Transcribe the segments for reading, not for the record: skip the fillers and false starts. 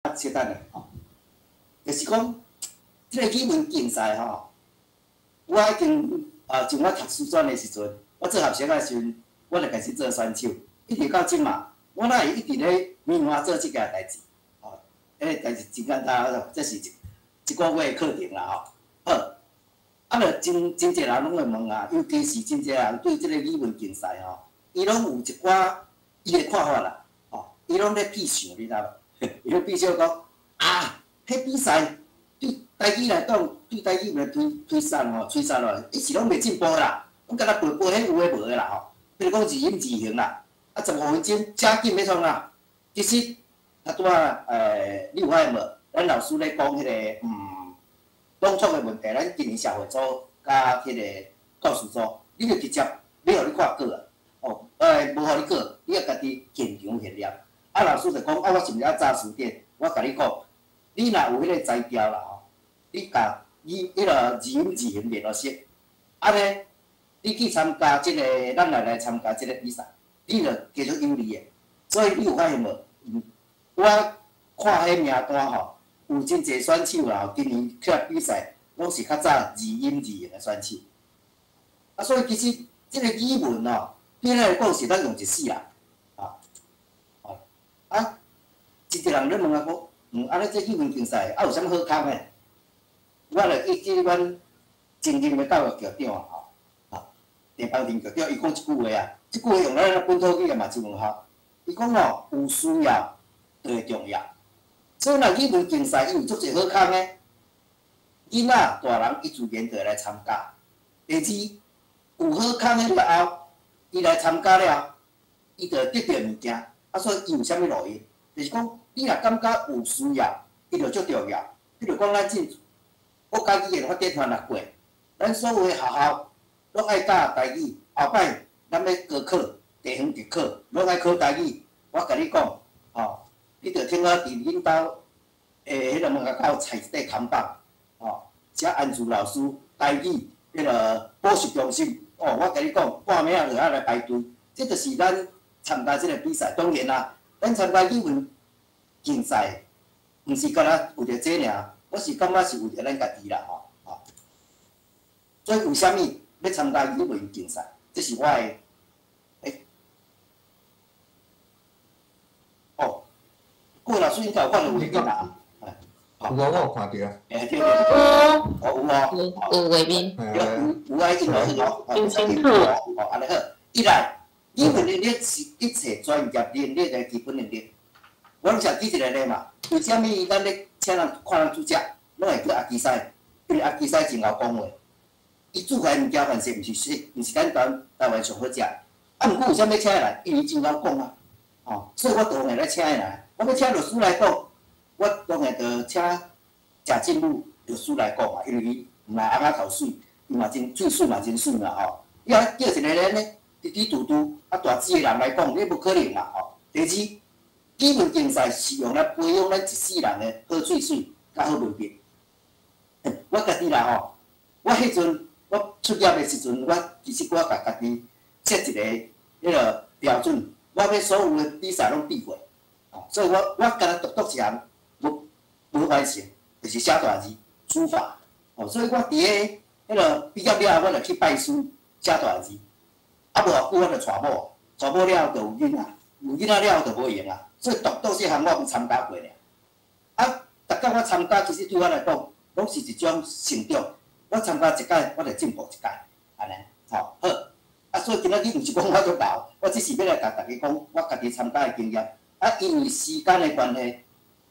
小等下吼，就是講，這个語文競賽吼，我已經啊，從我讀師專的時陣，我做學生的時陣，我就開始做選手，一直到這馬，我哪會一直咧棉花做這件代誌，吼，彼个代誌真簡單，這是一個月的課程啦吼。好，啊，著真真濟人攏會問啊，尤其是真濟人對這个語文競賽吼，伊攏有一寡伊的看法啦，吼，伊攏咧比想，你知無？伊咧比想講啊，彼比賽對台語來講，對台語來推推捒吼，推捒落，伊是攏袂進步啦，攏敢若背背彼有的無的啦吼。比如講字音字形啦，啊，15分鐘遮緊欲創啊？其實啊，拄仔你有發現無？咱老師咧講彼个朗誦的問題，咱今年社會組佮彼个教師組，你就直接欲予你看稿啊，哦，無予你稿，你愛家己現場現念。啊，老師就講啊，我是毋是愛查詞典？我共你講，你若有彼个才調啦吼，你共語彼个字音字形練予熟，按呢，你去參加這个，咱來參加這个比賽，你就繼續有利的。所以你有發現無？我看彼名單吼，有真濟選手啦，今年起來比賽，攏是較早字音字形的選手。啊，所以其實這个語文哦，對咱來講是咱用一世人，啊，啊，真濟人咧問我講，按呢這語文競賽啊有啥物好康的？我就去去阮前任的教育局長吼，啊，鄭邦定局長，伊講一句話啊，這句話用咱本土語言嘛真有效。伊講吼，有需要就會重要，所以若語文競賽伊有足濟好康的，囡仔大人伊自然就會來參加。第二，有好康的了後，伊來參加了，伊就會得著物件。啊，所以伊有啥物路用？就是講，你若感覺有需要，伊就足重要。比如講，咱進國家語言發展團若過，咱所有的學校攏愛教台語。後擺咱欲高考、地方特考，攏愛考台語。我共你講，吼，你著聽我佇恁兜的彼个門口插一塊看板，吼，寫安珠老師台語彼个補習中心。哦，我共你講，半暝仔就愛來排隊。這就是咱參加這个比賽。當然啦，咱參加語文競賽，毋是干焦為著這爾，我是感覺是為著咱家己啦，吼，吼。所以為啥物欲參加語文競賽？這是我的，欸，哦，郭老師應該有看著畫面啦，有啊，我有看著。欸，對對對，哦有哦，有畫面。有有愛印落去哦，哦，清楚哦，按呢好。一來，語文能力是一切專業能力的基本能力。我攏常舉一個例嘛，為啥物咱咧請人看人煮食，攏會叫阿基師？因為阿基師真𠢕講話，伊煮來物件凡勢毋是說，毋是咱台灣上好食。啊，毋過為啥物欲請伊來？因為伊真𠢕講啊，吼，所以我當然來請伊來。我欲請律師來講，我當然就請鄭進武律師來講嘛，因為伊毋若翁仔頭媠，伊嘛真喙齒嘛真媠嘛吼。你若叫一個人咧，滴滴嘟嘟啊大舌的人來講，你無可能嘛吼。第二，語文競賽是用來培養咱一世人的好喙齒佮好文筆。我家己啦吼，我彼陣我出業的時陣，我其實我共家己設一個彼个標準，我欲所有的比賽攏比過，吼，所以我我敢若獨獨一項無無完成，就是寫大字書法，吼，所以我佇咧彼个畢業了後，我就去拜師寫大字，啊無偌久我就娶某，娶某了後就有囡仔，有囡仔了後就無閒啊，所以獨獨這項我毋參加過爾。啊，逐擺我參加，其實對我來講，攏是一種成長。我參加一擺，我就進步一擺，按呢，吼好。啊，所以今仔日毋是講我足老，我只是欲來共大家講我家己參加的經驗。啊，因為時間的關係，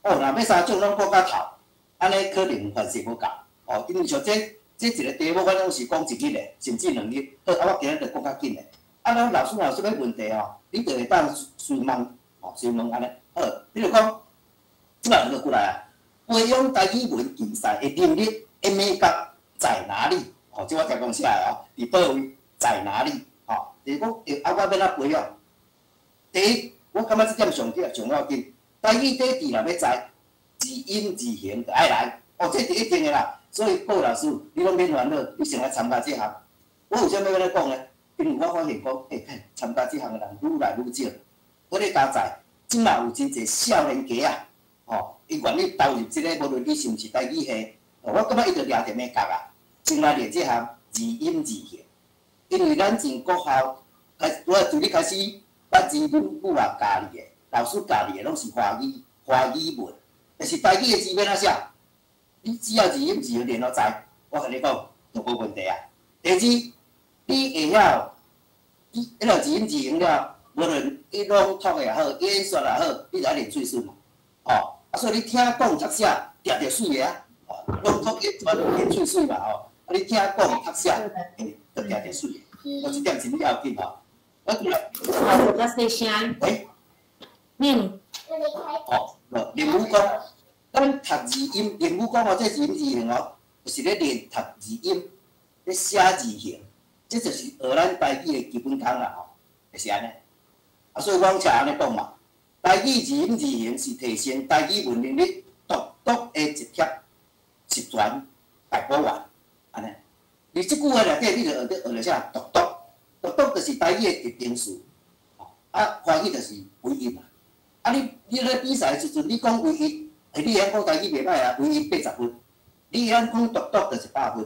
哦，若欲三種攏講甲透，按呢可能凡勢無夠。哦，因為像這這一個題目，我攏是講一日的，甚至兩日。好，啊，我今日就講較緊的。啊，咱老師若有啥物問題吼，你就會當隨問，吼，隨問按呢。好，比如講，這擺就過來啊，培養台語文競賽的能力的眉角在哪裡？吼，這我聽講寫的哦，佇佗位在哪裡？吼，就是講，啊，我欲按怎培養？第一，我感覺這點上上要緊。台語底字若欲知，字音字形就愛來。哦，這是一定的啦。所以郭老師，你攏免煩惱，你先來參加這項。我為啥物欲按呢講呢？因為我發現講，欸，參加這項的人愈來愈少。我咧加載，這馬有真濟少年家啊，吼，伊願意投入這个，無論你是毋是台語系，我感覺伊就掠著眉角啊，先來練這項字音字形，因為咱進國校，開我自你開始捌字母母啊教你的，老師教你的攏是華語華語文，但是台語的字欲按怎寫？你只要字音字形練予知，我共你講就無問題啊。第二，你會曉，你彼個字音字形了，無論你朗讀也好，演說也好，你就愛練喙齒嘛，吼。啊，所以你聽講讀寫定著媠的啊，朗讀演說練喙齒嘛，吼。啊，你聽講讀寫，就定著媠的，哦，這點真要緊吼。啊，過來。好，較細聲。喂。哦，練武功，咱讀字音，練武功哦，這字音字形哦，就是咧練讀字音，咧寫字形，這就是學咱台語的基本功啦，吼，就是按呢。啊，所以我才按呢講嘛，台語字音字形是提升台語文能力獨特的一帖十全大補丸，按呢。你這句話內底，你就學著學著啥？獨特，獨特就是台語的特徵詞，啊，華語就是唯一嘛。啊，你咧比賽的時陣，你講唯一，欸，你會曉講台語袂歹啊，唯一80分，你會曉講獨特就是100分，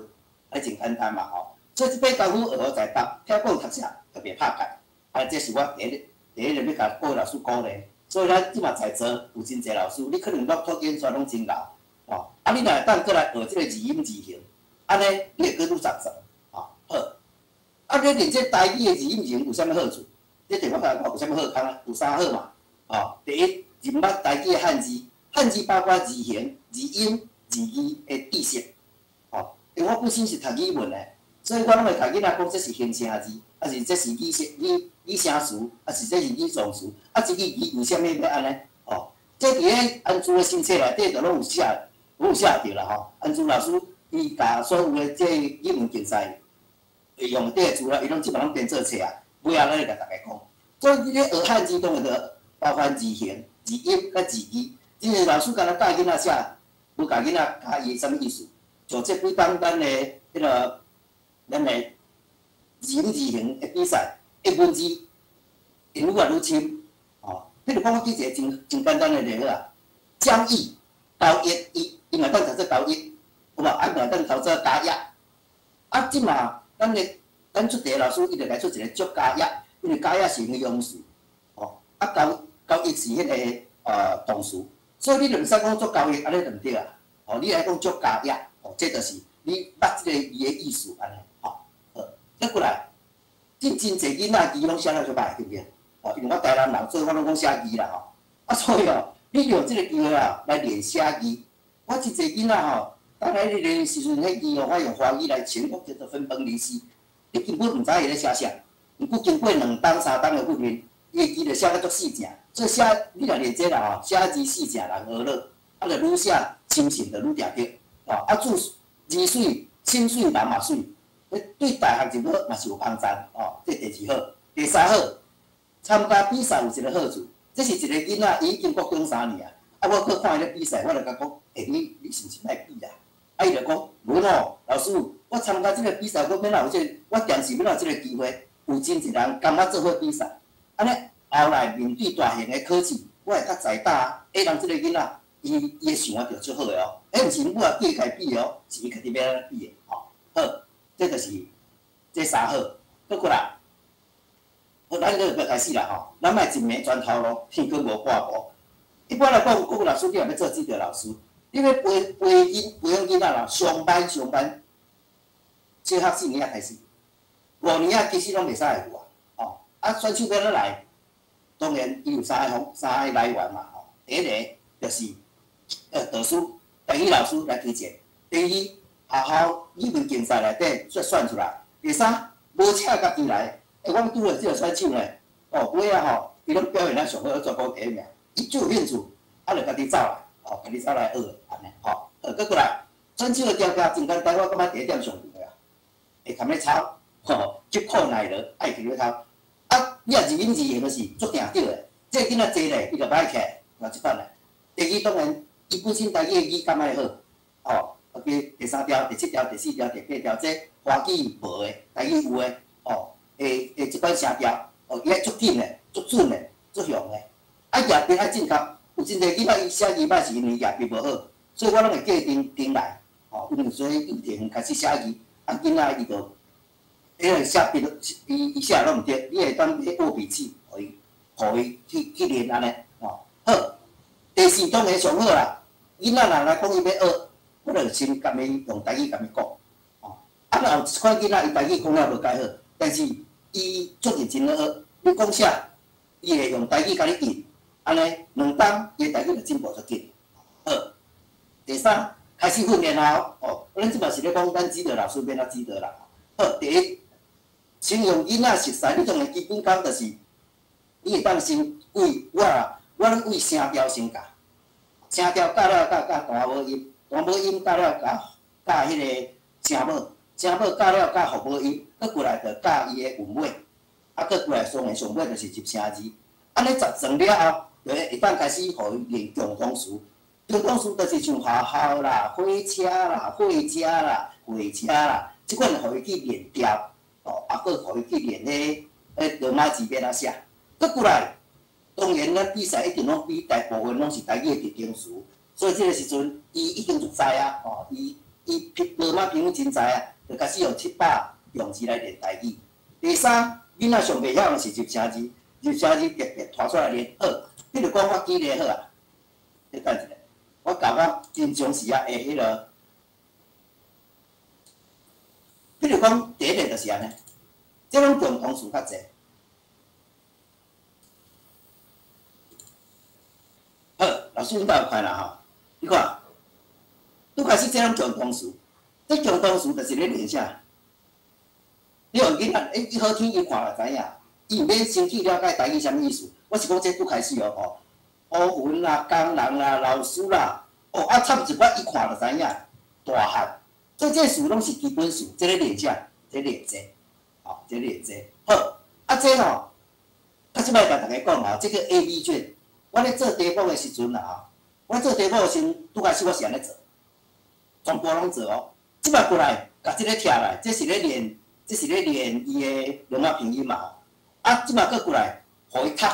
啊，真簡單嘛吼。所以這擺功夫學予在北，聽講讀寫特別拍開，啊，這是我第一個欲共各位老師鼓勵。所以咱這馬在座有真濟老師，你可能朗讀演說攏真𠢕，吼，啊，你若會當閣來學這個字音字形，按呢你會閣愈扎實，吼，好。啊，你練這台語的字音字形有啥物好處？這題我共你講有啥物好康啊？有三好嘛，吼，第一，認捌台語的漢字，漢字包括字形、字音、字義的知識，吼，因為我本身是讀語文的，所以我攏會共囡仔講這是形聲字，抑是這是擬聲擬擬聲詞，抑是這是擬狀詞，啊，這個字為啥物欲按呢？吼，這佇咧安珠的新冊內底就攏有寫，攏有寫著啦吼。安珠老師伊共所有的這語文競賽會用的資料，伊攏這擺攏編做冊啊，尾仔咱會共大家講。所以你咧學漢字，當然就包含字形、字音佮字義。因為老師敢若教囡仔寫，無共囡仔教伊啥物意思。像這幾冬咱的彼个咱的字音字形的比賽，的文字會愈來愈深。吼，譬如講，我舉一個真真簡單的例好啊，江義高一，伊伊嘛當讀做高一，有無？啊，嘛當讀做加一。啊，這馬咱的咱出題老師伊就來出一個祝加一，因為加一是形容詞，吼，啊高高一是彼个動詞，所以你就毋使講祝高一，按呢就毋對啊。吼，你愛講祝加一，吼，這就是你捌這個字的意思按呢，吼。好，再過來，真真濟囡仔字攏寫了足歹，對毋對？吼，因為我台南人，所以我攏講寫字啦吼。啊，所以哦，你用這個機會啊來練寫字。我真濟囡仔吼，當來咧練時陣，彼字哦，我用華語來稱，我叫做分崩離析。你根本毋知伊咧寫啥，毋過經過兩冬三冬的訓練，伊的字就寫甲足四正。所以寫，你若練這啦吼，寫字四正人學了，啊，就愈寫心情就愈定著。吼，啊，字字媠，心媠人嘛媠，對大學入學嘛是有幫助。吼，這第二好，第三好，參加比賽有一個好處，這是一個囡仔，伊已經國中3年啊。啊，我閣看伊咧比賽，我就共講，欸，你是毋是莫比啊？啊，伊就講，無咯，老師，我參加這個比賽，我欲按怎有這個，我定是欲按怎有這個機會，有真濟人共我做伙比賽。按呢，後來面對大型的考試，我會較知膽啊。欸，人這個囡仔，伊伊的想法就足好的哦。彼毋是母啊叫伊家比的哦，是伊家己欲按怎比的吼。好，這就是這三好。閣過來，好，咱閣欲開始啦吼。咱莫一暝全頭路，天光無半步。一般來講，國語老師你若欲做指導老師，你欲培培囡培養囡仔啦，上班上班，小學四年仔開始，五年仔其實攏袂使會有啊。吼，啊，選手欲按怎來？當然，伊有三個方三個來源嘛吼。第一個就是導師、台語老師來推薦；第二，學校語文競賽內底選選出來；第三，無請家己來。欸，阮拄著這個選手呢，哦，尾仔吼，伊攏表現得上好，全國第一名。伊就有興趣，啊，就家己走來，吼，家己走來學，按呢，吼。好，閣過來，選手的條件真簡單，我感覺第一點上重要，會堪咧操，吼，刻苦耐勞，愛去咧操。啊，你若字音字形就是足定著的，這個囡仔坐咧，伊就歹起來，嘛這款啦。第二，當然，伊本身台語的語感愛好，吼，啊，第三條、第七條、第四條、第八條，這華語無的，台語有的，吼，會會這款聲調，哦，伊愛足緊的、足準的、足雄的。啊，也變愛正確，有有真濟囡仔伊寫字歹是因為舉筆無好，所以我攏會隔陣陣來，吼，因為所以幼稚園開始寫字，啊囡仔伊就，彼個寫筆，伊伊寫攏毋對，你會當買握筆器，予伊，予伊去去練按呢，吼，好。第四當然上好啦，囡仔若來講伊欲學，我就先共伊用台語共伊講，吼。啊，若有一款囡仔伊台語講了無蓋好，但是伊足認真咧學，你講啥，伊會用台語共你應，按呢兩冬伊的台語就進步足緊。好，第三開始訓練啊，哦，咱這擺是咧講咱指導老師欲按怎指導啦。好，第一，先用囡仔熟似，你當然基本功就是，你會當先為我我攏為聲調先教，聲調教了教教大母音，大母音教了教教彼個聲母，聲母教了教復母音，閣過來就教伊的韻尾，啊，閣過來當然上尾就是入聲字。按呢十層了後，就會當開始予伊練共同詞。共同詞就是像學校啦、火車啦、火車啦、火車啦，這款予伊去練調，哦，啊，閣予伊去練彼彼羅馬字欲按怎寫。閣過來，當然咱比賽一定攏比大部分攏是台語的特徵詞，所以這個時陣伊已經就知啊，哦，伊伊羅馬拼音真知啊，就開始用700用字來練台語。第三，囡仔上袂曉的是入聲字，入聲字特別拖出來練。好，比如講我舉例好啊，你等一下，我共我平常時啊會彼個，比如講第一個就是按呢，這攏共同詞較濟。好，老師你敢有看啦吼？你看，拄開始這攏共同詞，這共同詞就是咧練啥？你予囡仔，欸，伊好聽伊看就知影，伊毋免先去了解台語啥物意思。我是講這拄開始哦，吼，烏雲啦、工人啦、老師啦，哦，啊，插一寡伊看就知影，大漢，所以這詞攏是基本詞，這咧練啥？這練這，吼，這練這。好，啊，這吼，較這擺共大家講吼，這個 A B 卷，我咧做題目的時陣啦，吼，我做題目的時陣，拄開始我是按呢做，全部攏做哦。這擺過來，共這个拆來，這是咧練，這是咧練伊的羅馬拼音嘛吼。啊，這擺閣過來，予伊讀，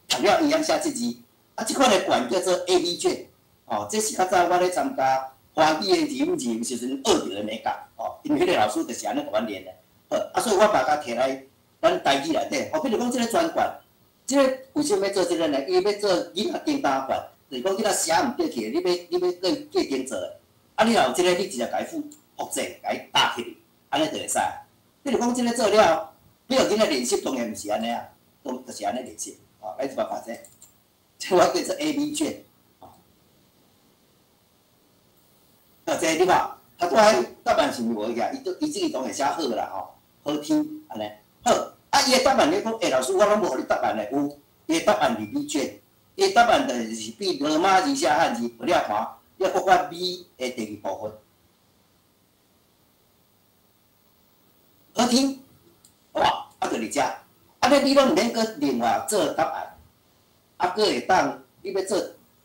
讀了伊曉寫這字。啊，這款的卷叫做 A B 卷，哦，這是較早我咧參加華語的字母字時陣學著的眉角，哦，因為彼個老師就是按呢共阮練的。好，啊，所以我把共提來咱台語內底，哦，比如講這個專卷，這個為啥物欲做這個呢？伊欲做囡仔中單卷，就是講囡仔寫毋對去，你欲過過間做的，啊，你若有這個，你直接共伊複複製，共伊搭起去，按呢就會使。比如講這個做了，你予囡仔練習當然毋是按呢啊，當就是按呢練習，哦，來這擺看這個，這我叫做 A B 卷，哦，啊，這個你看，他拄仔答案是毋是無去啊？伊都伊這個當然寫好啦，吼，好聽按呢，好，啊，伊的答案你講，欸，老師，我攏無予你答案咧，有，伊的答案佇 B 卷，伊的答案就是比羅馬字寫漢字，予你來看，你閣看 B 的第二部分，好聽，好無？啊，就佇遮，按呢你攏毋免閣另外做答案，啊，閣會當你欲做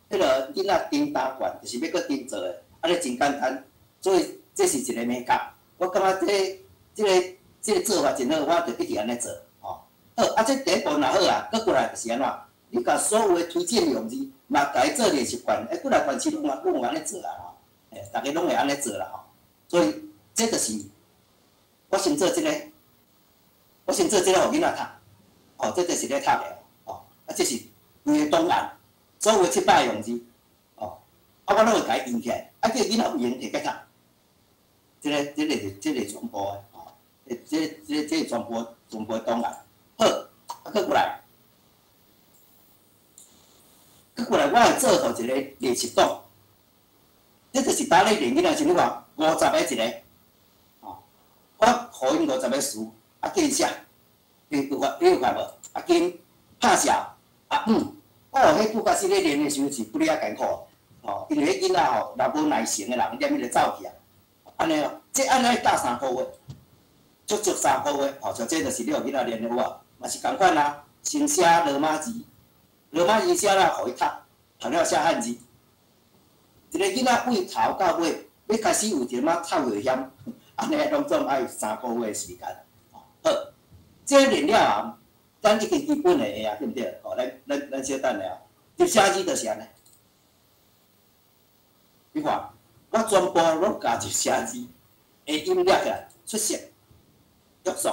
彼個囡仔中單卷，就是欲閣定做的，按呢真簡單，所以這是一個眉角。我感覺這、這個、這個做法真好，我就一直按呢做，吼。好，啊，這第一步若好啊，閣過來就是按怎？你共所有的推薦用字嘛，共伊做練習卷，欸，幾若縣市攏嘛攏有按呢做啦，吼，欸，逐家攏會按呢做啦，吼。所以這就是我先做這個，我先做這個予囡仔讀，吼，這就是咧讀的，吼，啊，這是規個檔案，所有700個用字，吼，啊，我攏會共伊印起來，啊，叫囡仔有閒摕去讀，這個、這個是這個全部的，吼，這、這、這全部全部檔案，好，啊，閣過來，閣過來，我會做予一個練習檔，這就是當咧練囡仔時，你看50個一個，吼，我予𪜶50個詞，啊，叫𪜶寫，你有看，你有看無？啊，金拍潲，啊，嗯，哦，彼拄開始咧練的時陣是不哩仔艱苦，吼，因為彼囡仔吼，若無耐性的人，念彼個走去啊，按呢哦，這按呢教3個月，足足三個月，吼，像這就是你予囡仔練的有無？嘛是仝款啊，先寫羅馬字，羅馬字寫了，予伊讀，讀了寫漢字。一個囡仔對頭到尾，欲開始有一點仔透會險，按呢攏總愛3個月的時間。好，這練了後，咱已經基本的會啊，對毋對？吼，咱咱咱小等下，入寫字就是按呢。你看，我全部攏加一寫字，會音掠起來，出色、約束、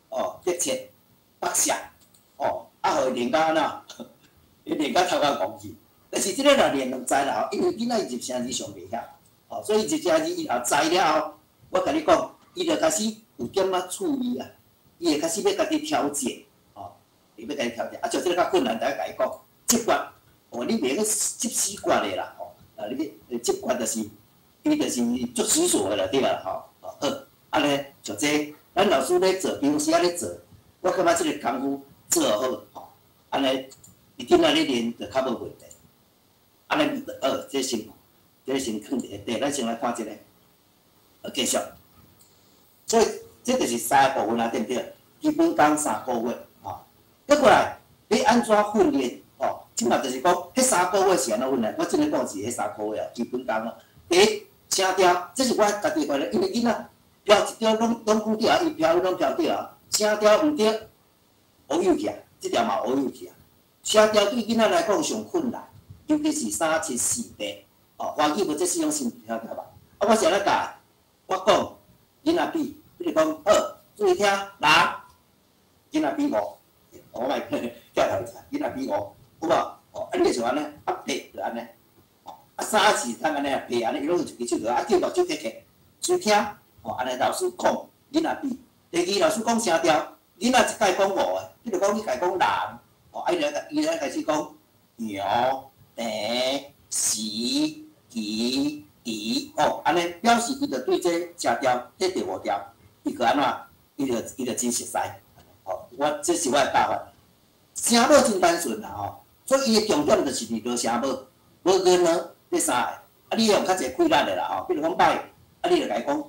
哦，迫切、北寫，哦，啊，予伊練甲按怎？伊練甲頭殼戇去。但是這个若練就知啦吼，因為囡仔伊入聲字上袂曉，哦，所以入聲字伊若知了後，我共你講，伊就開始有點仔趣味啊，伊會開始欲家己調節，哦，伊欲家己調節。啊，像這个較困難，就愛共伊講，這決，哦，你袂去執死決的啦，吼，啊，你去執決就是，伊就是足死索的啦，對啦，吼，好，按呢，像這咱老師咧做，平常時仔咧做，我感覺這个功夫做好，吼，按呢，伊囡仔咧練就較無問題。按呢，好，這先囥佇下底，咱先來看這个，好，繼續。所以這就是三個部分啊，對毋對？基本功3個月，吼。閣過來，欲按怎訓練？吼，這馬就是講，彼三個月是按怎訓練？我這个講是彼三個月啊，基本功咯。第一，聲調，這是我家己發現，因為囡仔飄一調攏攏講對啊，伊飄攏飄對啊，聲調毋對，烏有去啊，這條嘛烏有去啊。聲調對囡仔來講上困難，尤其是三七四八，哦，華語無這四種聲調對吧？啊，我是按怎教？我講囡仔比，比如講，好，注意聽，人，囡仔比五，我莫叫頭一下，囡仔比五，有無？哦，啊，你就是按呢，啊八就按呢，哦，啊三是通按呢，八按呢，伊攏有一支手啊，叫目睭開開，注意聽，哦，按呢老師講，囡仔比。第二，老師講聲調，囡仔一擺講五个，比如講你共伊講人，哦，啊，伊就開始講牛、茶、時、奇、迪，哦，按呢表示伊就對這聲調，這第五調，伊閣按怎？伊就真熟似，哦，我這是我的教法。聲母真單純啦吼，所以伊的重點就是佇濁聲母，無跟呢這三个，啊，你用較濟氣力的啦吼，比如講䆀，啊，你就共伊講，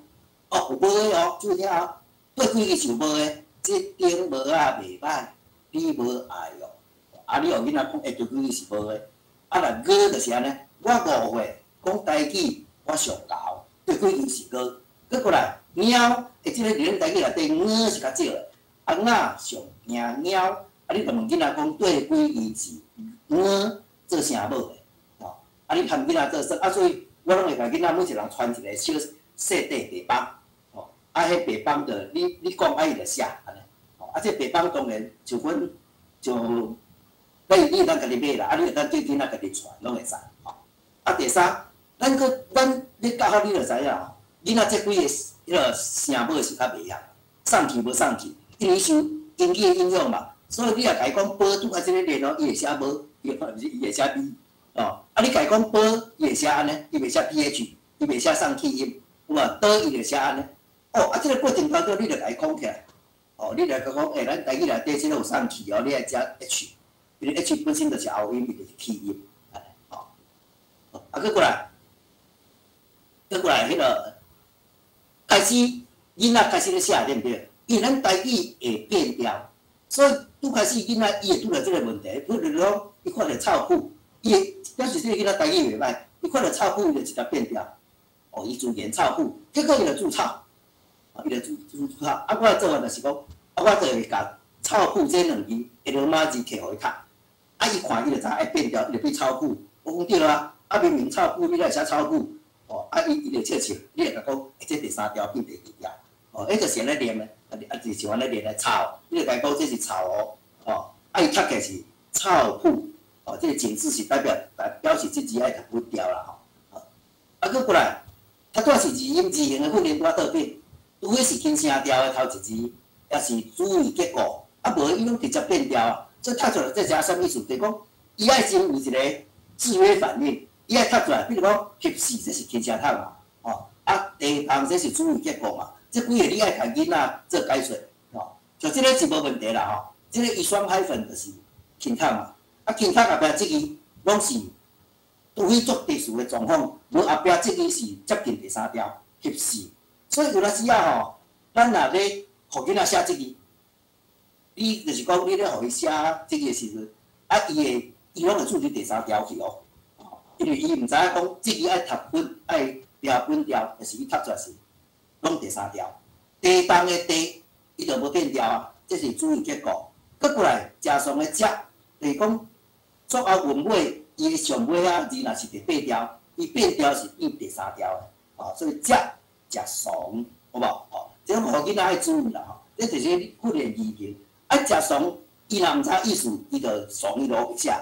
哦，有無的哦，注意聽哦，對幾字是有無的，這頂帽仔袂䆀，你無愛哦，啊，你予囡仔講，欸，對幾字是無的，啊，若語就是按呢，我5歲講台語，我上𠢕，對幾字是語，閣過來，貓，欸，這个佇咱台語內底，貓是較少的，啊，鴨上驚貓，啊，你就問囡仔講對幾字是貓做聲母的，吼，啊，你含囡仔做算，啊，所以我攏會共囡仔每一人傳一个小細塊白板，吼，啊，彼白板就你講，啊，伊就寫，按呢，吼，啊，這白板當然像阮像，你會當家己買啦，啊，你會當叫囡仔家己傳，攏會使，吼。啊，第三，咱閣咱咧教學你就知影吼，囡仔這幾个彼个聲母是較袂曉，送去無送去，因為受英語的影響嘛，所以你若共伊講波拄開始咧練哦，伊會寫無，伊毋是伊會寫 B，哦，啊，你共伊講波，伊會寫按呢，伊袂寫 PH，伊袂寫送氣音，有無？多伊就寫按呢。哦，啊，這个過程當中你就共伊講起來，哦，你來共講，欸，咱台語內底這个有送氣哦，你愛加 H，因為 H 本身就是喉音，伊就是氣音，吼。啊，閣過來，閣過來，彼个開始囡仔開始咧寫對毋對？因為咱台語會變調，所以拄開始囡仔伊會拄著這个問題。比如講，伊看著臭屁，伊會表示這个囡仔台語袂䆀，伊看著臭屁伊就直接變調。哦，伊自然臭屁，結果伊就註臭，伊就註註臭。啊，我的做法就是講，啊，我就會共臭屁這兩字的羅馬字摕予伊讀，啊，伊看伊就知愛變調，伊就變臭屁。我講對啊，啊明明臭屁，你哪會寫臭屁？哦，啊伊伊就笑笑，你會共講，欸，這第三調變第二調，哦，彼就是按呢念的，啊啊就是按呢念的臭，你就共伊講這是臭哦，哦，啊伊讀起來是臭屁，哦，這个井字是代表表示這字愛讀穩調啦吼，啊，閣過來，讀拄是字音字形的訓練拄仔倒變，除非是輕聲調的頭一字，抑是主謂結構，啊無伊攏直接變調，所以讀出來這是啥物意思？就是講伊愛先有一个制約反應，伊愛讀出來，比如講翕死，這是輕聲讀嘛，吼，啊地動這是主謂結構嘛，這幾个你愛共囡仔做解說，吼，像這个是無問題啦吼，這个一雙 hyphen 就是輕讀嘛，啊輕讀後壁這字攏是除非足特殊的狀況，無後壁這字是接近第三調，翕死，所以有當時啊吼，咱若咧予囡仔寫這字，你就是講你咧予伊寫這字的時陣，啊伊會伊攏會注佇第三調去哦，因為伊毋知影講這字愛讀穩愛調穩調，就是伊讀出來是攏第三調。地動的地，伊就無變調啊，這是主謂結構。閣過來，食爽的食，就是講最後韻尾，伊的上尾仔字若是第八調，伊變調是變第三調的，吼，所以食食慫，好無？吼，這予囡仔愛注意啦，吼，這就是訓練字形。啊，食慫，伊若毋知意思，伊就慫伊落去寫，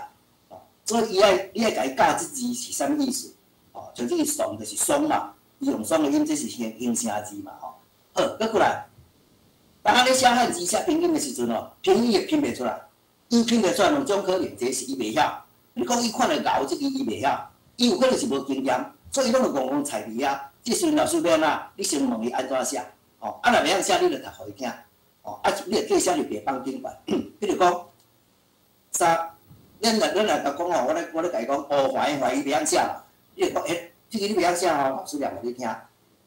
吼，所以伊愛你愛共伊教這字是啥物意思，吼，像這個慫就是鬆嘛，伊用雙個音，這是形形聲字嘛，吼。好，閣過來，當咧寫漢字寫拼音的時陣哦，拼音會拼袂出來，伊拼袂出來兩種可能，一個是伊袂曉，你講伊看著𠢕這個伊袂曉，伊有可能是無經驗，所以伊攏會戇戇菜佇遐。這時陣老師欲按怎？你先問伊按怎寫，吼，啊若袂曉寫，你就讀予伊聽，吼，啊你就叫伊寫佇白板頂懸。比如講，三，咱來共講吼，我咧共伊講，哦，懷懷伊袂曉寫嘛，你就講，欸，這個你袂曉寫吼，老師念予你聽，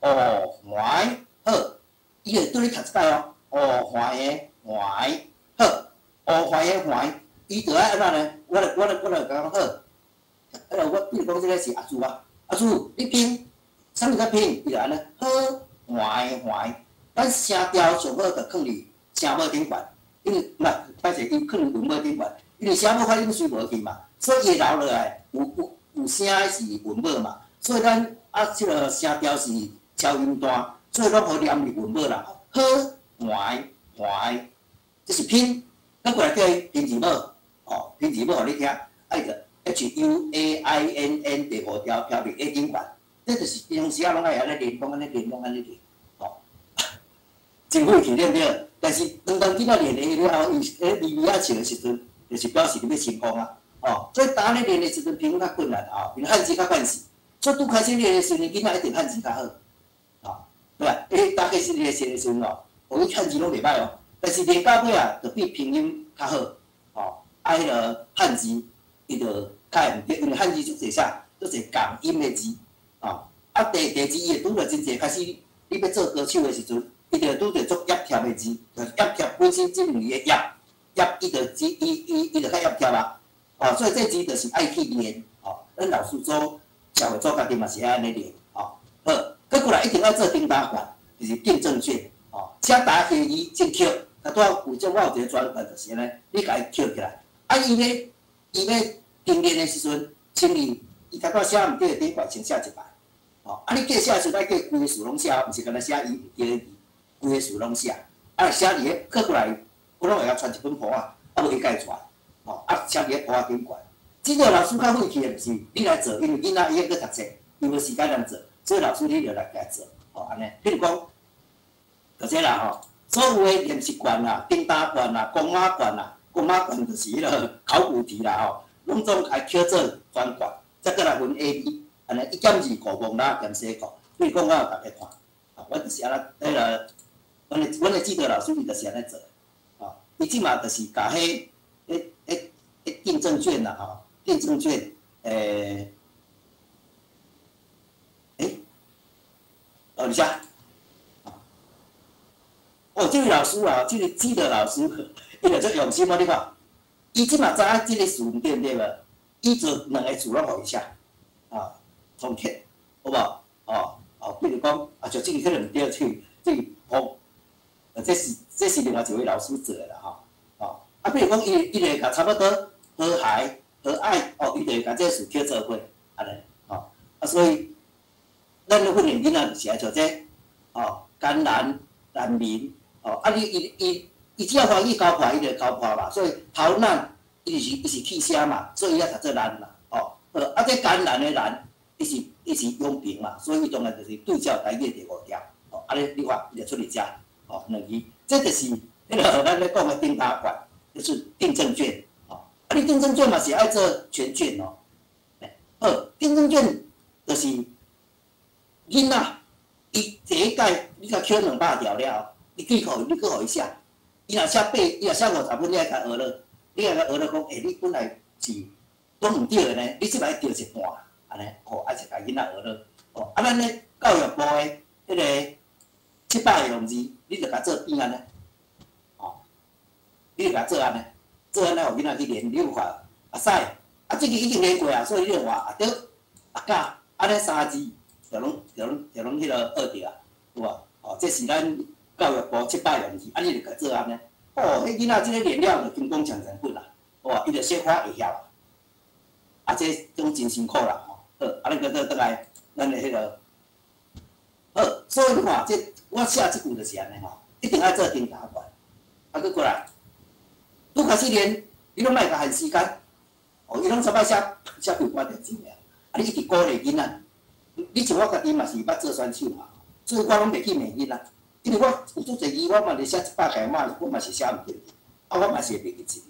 哦，懷，好，伊會對你讀一擺哦，哦，懷的懷，好，哦，懷的懷，伊就愛按怎呢？我就共講好，啊，我比如講這個是阿祖啊，阿祖你拼，啥物叫拼？伊就按呢，好，懷懷，咱聲調上好就囥佇聲母頂懸，因為毋係，歹勢，伊囥佇韻母頂懸，因為聲母發音隨無去嘛，所以伊會留落來有聲的是韻母嘛，所以咱啊這個聲調是超音段，所以攏予連佇韻母啦。好，懷懷，這是拼，咱過來叫伊拼字母，哦，拼字母予你聽，啊伊就 H U A I N N 第五條飄佇 A 頂懸，這就是平常時仔攏愛按呢練，攏按呢練，攏按呢練，吼，真費氣對毋對？但是當囡仔練了後，伊咧微微仔笑的時陣，就是表示你欲成功啊，哦，所以當咧練的時陣，拼音較困難吼，因為漢字較慣勢，所以拄開始練的時陣，囡仔一定漢字較好，吼，對吧？欸，剛開始練習的時陣哦，哦，伊漢字攏袂䆀哦，但是練到尾啊，就變拼音較好，吼，啊，彼個漢字伊就較會毋對，因為漢字足濟啥，足濟共音的字，吼，啊，第二伊會拄著真濟開始，你欲做歌手的時陣，伊就拄著足挹貼的字，就是挹貼本身這兩字的挹，挹伊就只伊伊伊就較挹貼啊，哦，所以這字就是愛去練，吼，咱老師組社會組家己嘛是愛按呢練，吼，好，閣過來一定愛做頂答卷，就是訂正卷，吼，寫答題字正確，啊，拄仔有種我有一個專題就是按呢，你共伊抾起來，啊，伊欲定練的時陣，先伊伊頭拄寫毋對的頂懸先寫一擺，吼，啊，你計寫的時陣愛計規个詞攏寫，毋是干焦寫伊毋對的字，規個詞攏寫，啊，寫佇咧過過來，我攏會曉傳一本簿仔，啊，無伊家己傳，吼，啊，寫佇咧簿仔頂懸。這個老師較費氣的就是你來做，因為囡仔伊還閣讀冊，伊無時間通做，所以老師你著來共做，吼，按呢。比如講，就這啦吼，所有的練習卷啦、頂答卷啦、公馬卷啦，公馬卷就是彼個考古題啦吼，攏總愛抾做專卷，再閣來分 A、B，按呢一減二顧戇啦減細顧。比如講，我予大家看，啊，我就是按呢，彼個，阮的指導老師伊就是按呢做，吼，伊這馬就是共彼、彼、彼、彼訂正卷啦吼，訂正卷，欸，哦，佇遮，哦，這位老師啊，這個指導老師，伊就足用心哦，你看，伊這馬知影這個詞毋對毋對無？伊做兩个詞攏予伊寫，啊，重貼，好無？哦，哦，比如講，啊，像這個可能毋對，這個哦，這是另外一位老師做的啦，吼，哦，啊，比如講，伊就會共差不多和諧、和藹，哦，伊就會共這個詞抾做伙，按呢，吼，啊，所以，咱咧訓練囡仔就是愛像這，哦，艱難、難民，哦，啊，你伊伊伊只要華語交破，伊就交破嘛，所以逃難，伊是去聲嘛，所以伊愛讀做難嘛，哦，好，啊，這艱難的難，伊是陽平嘛，所以伊當然就是對照台語的第五調，哦，按呢你看伊就出佇遮，哦，兩字，這就是彼個咱咧講的頂答卷，就是訂正卷，哦，啊，你訂正卷嘛是愛做全卷哦，好，訂正卷就是囡仔，伊第一屆你共抾200條了後，你記予伊，你閣予伊寫，伊若寫八，伊若寫50分，你愛共學落，你愛共學落講，欸，你本來是攏毋對的呢，你這擺對一半，按呢，吼，愛是共囡仔學落，哦，啊，咱咧教育部的彼個700個用字，你就共做變按呢，吼，你就共做按呢，做按呢，予囡仔去練，你有看，會使，啊，這個已經練過啊，所以你就話啊對，啊甲，按呢三字就攏彼個學著啊，有無？哦，這是咱教育部700用字，啊，你就共做按呢，哦，彼囡仔這个練了就金光閃閃粉啦，哇，伊就小可會曉啊，啊，這種真辛苦啦，吼。好，啊，咱閣倒轉來，咱的彼个好，所以你看，這我寫這句就是按呢吼，一定愛做頂答卷，啊，閣過來，拄開始練，你攏莫共限時間，哦，伊攏煞擺寫寫幾寡點鐘爾，啊，你一直鼓勵囡仔，你像我家己嘛是捌做選手嘛，所以我攏袂去罵囡仔，因為我有足濟字，我嘛咧寫100個，我嘛是寫毋對，啊，我嘛是會袂記字，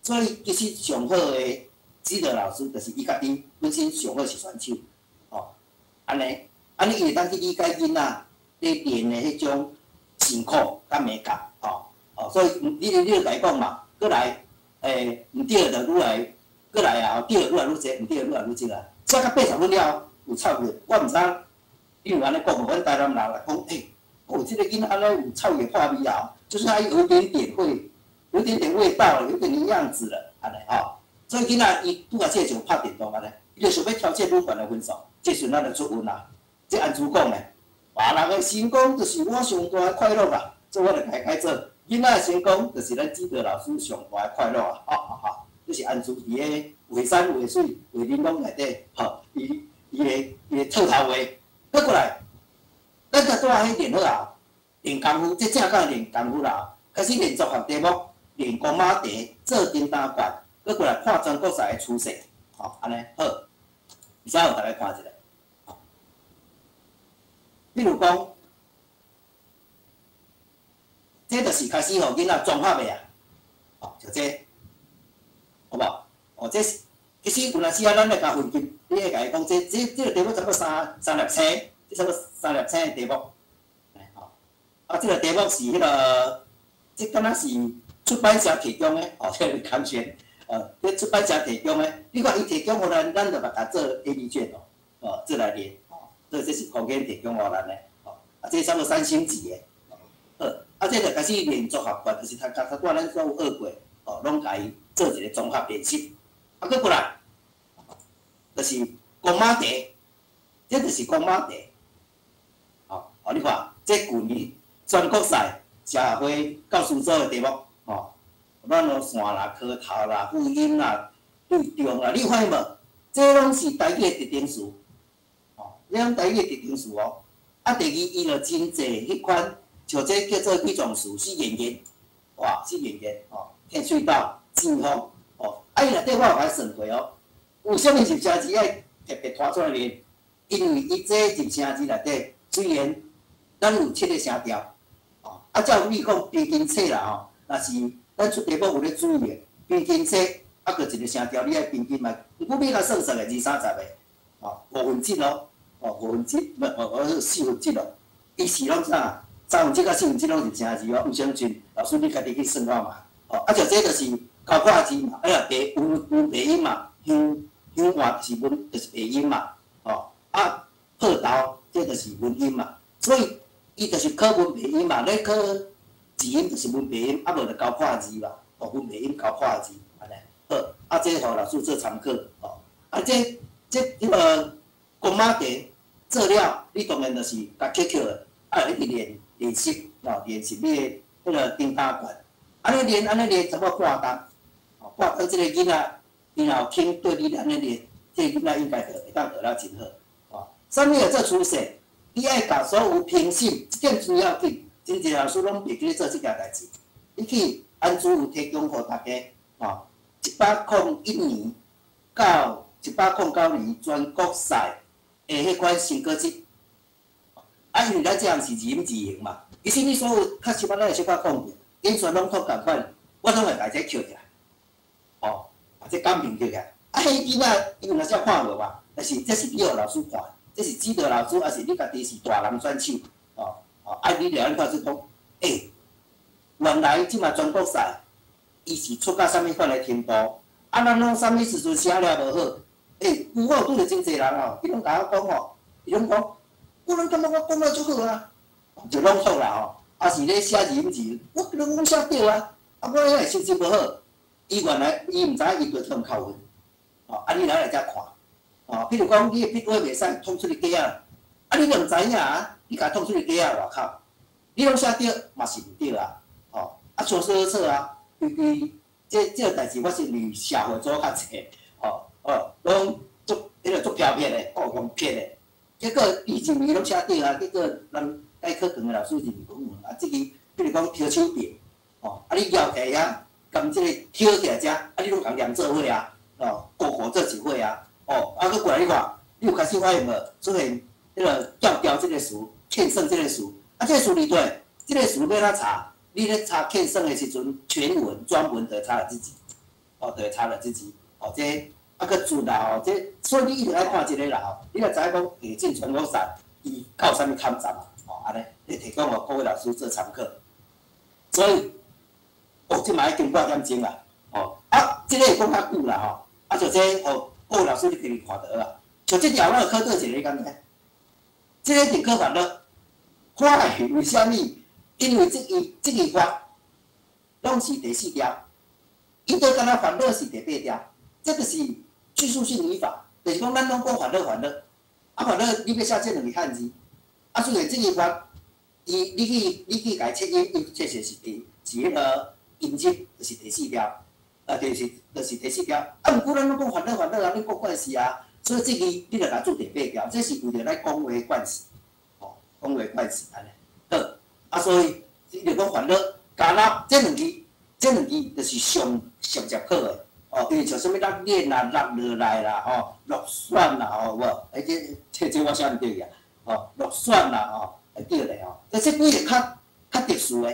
所以其實上好的指導老師就是伊家己本身上好是選手，哦，按呢，按呢伊會當去理解囡仔咧練的彼種辛苦佮美感，吼，哦，所以你就共伊講嘛，閣來，毋對就愈來，閣來啊，對愈來愈濟，毋對愈來愈少啊。寫到80分了後，有臭味，我毋知你有按呢講無？阮台南人來講，欸，哦，這個囡仔按呢有臭味化味啊，就是他有一點點會，有一點點味道，有點點樣子了，按呢吼。所以囡仔伊拄開始就拍電動按呢，伊就想欲調節愈懸的分數，這時陣咱就出問啦。這按怎講呢？別人的成功就是我上大的快樂啦，所以我就共伊改做囡仔的成功就是咱指導老師上大的快樂啊！哈哈哈，這是安祖佇个畫山畫水畫玲瓏內底，吼，伊的套頭話。閣過來，咱才拄仔彼練好啊，練功夫，這正港練功夫啦，開始練綜合題目，練公馬題，做頂答卷，閣過來看全國賽的趨勢，吼，按呢好，而且予大家看一下，比如講，這就是開始予囡仔綜合的啊，哦，就這，好無？哦，這是其實有陣時啊，咱來共分級，你會共伊講，這個題目差不多三粒星，這差不多三粒星的題目，吼，啊，這個題目是彼個，這敢若是出版社提供的，哦，這個康軒，這出版社提供的，你看伊提供予咱，咱就共做 A、B 卷哦，哦，做來練，哦，所以這是空間提供予咱的，哦，啊，這差不多三星級的，好，啊，這就開始練綜合卷，就是頭頭拄仔咱所有學過，哦，攏共伊做一個綜合練習，啊，閣過來，就是公馬題，這就是公馬題，哦，哦，你看，這舊年全國賽社會教師組的題目，吼，咱路線啦、科頭啦、輔音啦、對中啦，你有發現無？這攏是台語的特徵詞，吼，這攏台語的特徵詞哦。啊，第二，伊就真濟彼款，像這叫做語狀詞，四言言，哇，四言言，吼，天水道、正風，吼，啊，伊內底我有共伊算過哦，有啥物入聲字愛特別拖出來練？因為伊這入聲字內底，雖然咱有七個聲調，吼，啊，照你講平均冊啦吼，若是咱出題目有咧注意的，平均冊啊，閣一個聲調，你愛平均嘛，毋過欲共算算的二三十個，吼，五分之咯，哦，五分之，毋哦，四分之咯，伊是攏啥？三分之佮四分之攏是聲字哦，毋相信，老師你家己去算看覓，吼，啊，像這就是交掛字嘛，哎呀，白有有白音嘛，香香活是文就是白音嘛，吼，啊，破頭這就是文音嘛，所以伊就是考文白音嘛，咧考字音就是文白音，啊無就交破字嘛，哦，文白音交破字，按呢，好，啊，這予老師做參考，吼，啊，這彼個公馬題做了，你當然就是共捡起來，啊，一直練練習，哦，練習你的彼個頂答卷，按呢練，按呢練，差不多半冬，哦，半冬這個囡仔，伊若有肯對你按呢練，這個囡仔應該就會當學了真好，哦。啥物會做趨勢？你愛共所有評審，這點真要緊，真濟老師攏袂記咧做這件代誌。你去安祖有提供予大家，吼，101年到109年全國賽的彼款成果集。啊，因為咱這項是字音字形嘛，其實你所有較實咱會小可講著，演算攏足仝款，我攏會共這抾起來，吼，把這感評抾起來。啊，彼囡仔伊有若時看無嘛，但是這是你予老師看，這是指導老師，抑是你家己是大人選手，吼，吼，啊，你著按看出講，欸，原來這馬全國賽，伊是出到啥物款的程度，啊，咱攏啥物時陣寫了無好，欸，有我有拄著真濟人吼，伊攏共我講吼，伊攏講，我攏感覺我講了足好啊，就攏錯啦吼，啊是咧寫字音字，我攏講寫對啊，啊我遐成績無好，伊原來伊毋知影伊對通扣分，吼，啊你來來遮看，吼，比如講你的筆畫袂使統出去格仔，啊你都毋知影啊，你共統出去格仔外口，你攏寫對嘛是毋對啊，吼，啊錯說錯啊，尤其這個代誌發生佇社會組較濟，吼，哦，攏足彼个足飄撇的，哦，用撇的，結果伊認為攏寫對啊，結果人改課堂的老師認為講，啊，這個比如講挑手柄，哦，啊你搖起來遐，共這個挑起來遮，啊你攏共連做伙啊，哦，個個做一伙啊，哦，啊閣過來你看，你有開始發現無？出現彼個調調這個詞，欠算這個詞，啊這個詞佇佗，這個詞欲按怎查？你咧查欠算的時陣，全文專文就會查著這字，哦，就會查著這字，哦，這啊閣注啦吼，這所以你一定愛看這個啦吼，你若知影講下進全國賽，伊靠啥物勘察啊？哦，按呢，你提供予各位老師做參考。所以，哦，這嘛已經半點鐘啦，哦，啊，這個會講較久啦吼，啊，就這予各位老師你家己看就好啊。像這條咱有考倒一個，你敢知？這個一定考煩惱，看為啥物？因為這个這个法攏是第四條，伊都敢若煩惱是第八條，這就是敘述性語法，就是講咱攏講煩惱煩惱，啊煩惱你欲寫這兩个漢字，啊雖然這个法，伊你去共伊切音，伊確實是第是彼個音節，就是第四條，啊就是第四條，啊毋過咱攏講煩惱煩惱啊，你講慣勢啊，所以這个你著共做第八條，這是為著咱講話慣勢，吼，講話慣勢按呢，好。啊，所以你就講煩惱、加納這兩字，這兩字就是上上捷考的哦。因為像啥物落鏈啦、落落來啦、吼、落選啦、吼，有無？欸，這我寫毋對去啊，吼，落選啦，吼，會對咧吼。這這幾个較較特殊的，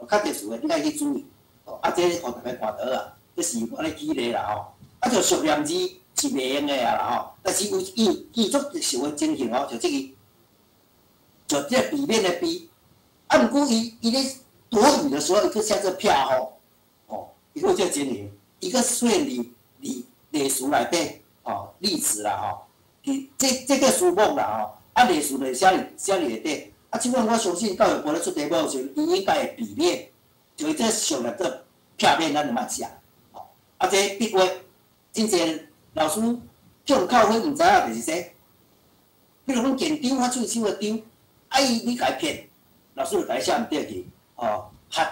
較特殊的，你愛去注意。哦，啊，這予大家看著啊，這是我咧舉例啦吼。啊，就縮念字是袂用的啊啦吼，但是有伊伊足特殊的情形哦，就這個，就這個避免的避。啊，毋過伊伊咧躲雨的時候，伊閣寫做撇雨，哦，伊閣這個情形，伊閣出現佇佇例詞內底，哦，例詞啦吼，佇這這個書目啦吼，啊例詞就寫佇寫佇內底，啊，這款我相信教育部咧出題目的時陣，伊應該會避免，就這上來做撇免，咱就莫寫，哦，啊，這筆畫真濟老師去予扣分，毋知影就是說，比如講健張，我喙手的張，啊伊你共伊撇。老師就共伊寫毋對去，哦，合，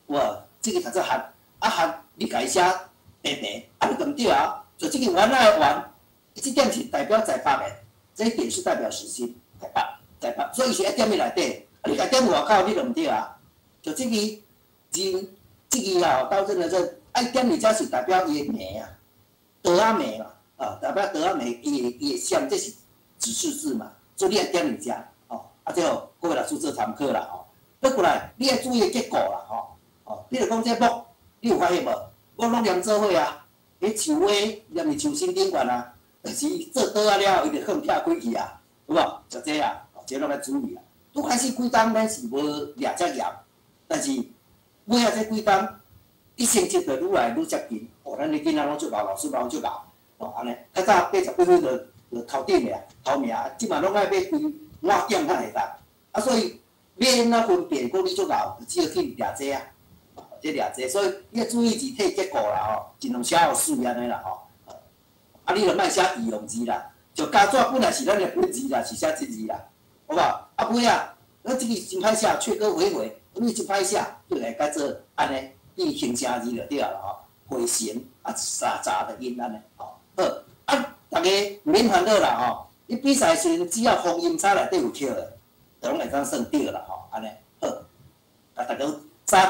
有無？這個讀做合，啊合，你共伊寫白白，啊你就毋對啊！就這個圓仔的圓，這點是代表在北的，這一點是代表時心，在北，在北，所以伊是愛踮佇內底，啊你共踮外口，你就毋對啊！就這個人，這個啊，刀刃的刃，愛踮佇遮是代表伊的名啊，刀仔名嘛，啊，代表刀仔名，伊的像，這是指示字嘛，所以你愛踮佇遮。啊，這予各位老師做參考啦吼。倒過來，你愛注意結構啦吼。哦，比如講這木，你有發現無？木攏連做伙啊，彼樹尾連佇樹身頂懸啊，就是做桌仔了後，伊就放拆開去啊，有無？就這啊，這攏愛注意啊。拄開始幾冬咱是無掠遮嚴，但是尾仔這幾冬，伊成績就愈來愈接近。哦，咱的囡仔攏足𠢕，老師嘛攏足𠢕，哦，按呢，較早80幾分就就頭頂的啊，頭名，這馬攏愛欲規滿點才會當。啊，所以欲按怎分辨講你足𠢕，就只好去掠這啊，這掠這，所以你愛注意字體結構啦吼，盡量寫予媠按呢啦吼。啊，你就莫寫擬用字啦，就膠紙本來是咱的本字啦，是寫這字啦，好無？啊，尾仔，咱這個真歹寫，卻閣回回，你真歹寫，就來改做按呢，變形聲字就對啊啦吼，回形啊，三雜的音按呢，吼，好，啊，逐家毋免煩惱啦吼，你比賽時陣只要風音差內底有抾的，就攏會當算對啦吼，按呢，好，啊，逐家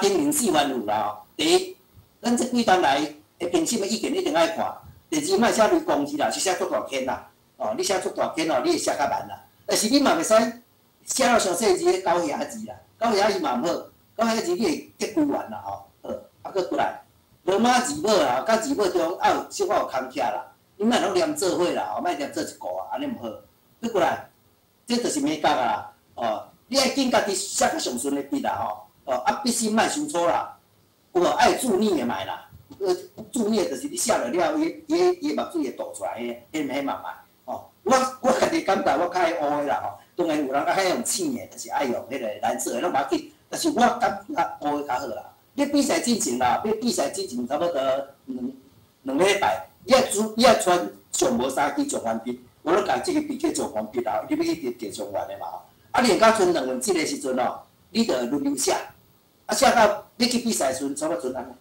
3.04萬有啦吼。第一，咱這幾冬來的評審的意見一定愛看。第二，莫寫雷公字啦，是寫足大圈啦，哦，你寫足大圈哦，你會寫較慢啦。但是你嘛袂使寫到傷細字，狗牙字啦，狗牙字嘛毋好，狗牙字你會結孤完啦吼。好，啊，閣過來，羅馬字母啊，佮字母中愛有小可有空隙啦，你莫攏連做伙啦，吼，莫連做一個啊，按呢毋好。閣過來，這就是眉角啊啦，哦，你愛揀家己寫較上順的筆啦吼，哦，啊，筆芯莫傷粗啦，有無？愛注膩的莫啦。注膩就是你寫落了後，伊伊伊墨水會倒出來，彼彼彼嘛莫吼。我家己感覺我較愛烏的啦吼，當然有人較愛用淺的，就是愛用彼個藍色的攏無要緊。但是我感覺烏的較好啦。你比賽之前啦，你比賽之前差不多兩兩禮拜，你愛煮你愛穿上無三支狀元筆，我攏共這个筆叫狀元筆啦，你欲去摕狀元的嘛吼。啊，你會到賰兩份這个時陣哦，你就輪流寫，啊寫到你去比賽時陣，差不多賰按呢。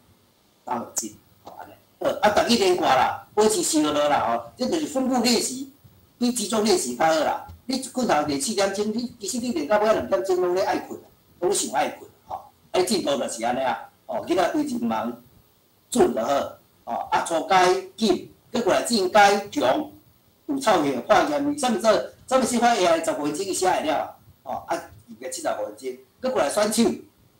三分之，吼按呢，好，啊，逐日連掛啦，保持烧落啦吼，這就是分步練習，比集中練習較好啦。你一困頭練4點鐘，你其實你練到尾2點鐘攏咧愛睏，攏咧想愛睏吼。啊，進度就是按呢啊，哦，囡仔對字盲準就好，哦，啊，初階緊，閣過來進階強，有臭氣化驗，啥物做？啥物說法會15分鐘伊寫會了，哦，啊，入個75分鐘，閣過來選手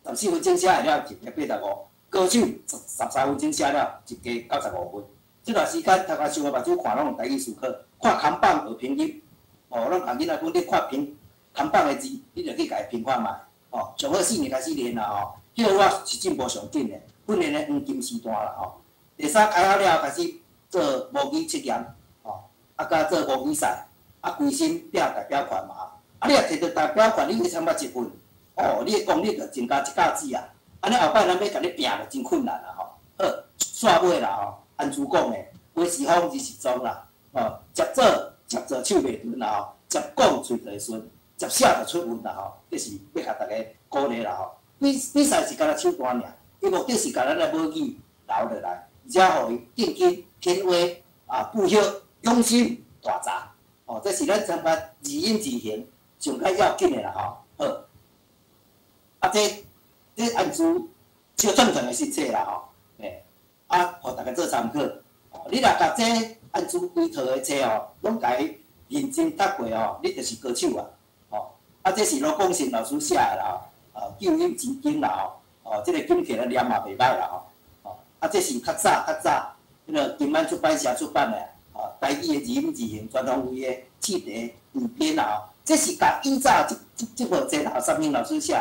，14分鐘寫會了，入個85，高手13分鐘寫了，一加95分。這段時間讀甲傷個目睭看攏用台語思考，看看板學拼音，哦，攏共囡仔講，你看拼看板的字，你就去共伊拼看覓，哦，上好四年開始練啦吼，彼個我是進步上緊的，訓練的黃金時段啦吼。第三開學了後開始做模擬測驗，吼，啊，佮做模擬賽，啊，規心拼代表權嘛。啊，你若摕著代表權，你去參加集訓，哦，你的功力就增加一甲子啊。按呢後擺咱欲共你拚就真困難啦吼。好，煞尾啦吼，安怎講的？話是風，字是蹤啦。哦，捷做捷做手袂鈍啦吼，捷講喙就會順，捷寫就出運啦吼。這是欲共大家鼓勵啦吼。比比賽是干焦手段爾，伊目的是共咱的母語留落來，而且予伊定根、天威啊、布歇、永心、大閘。哦，這是咱參加字音字形上較要緊的啦吼。好，啊這這按怎小轉轉的實際啦吼，欸，啊，予大家做參考。哦，你若共這按怎規套的冊吼，攏共伊認真讀過吼，你就是高手啊！吼，啊，這是羅廣信老師寫的啦吼，啊，糾音真經啦吼，哦，這個金起來念嘛袂䆀啦吼，哦，啊，這是較早較早，彼個金安出版社出版的，哦，台語的字音字形全方位的試題彙編啦吼，這是共以早這這這部冊啦，三明老師寫，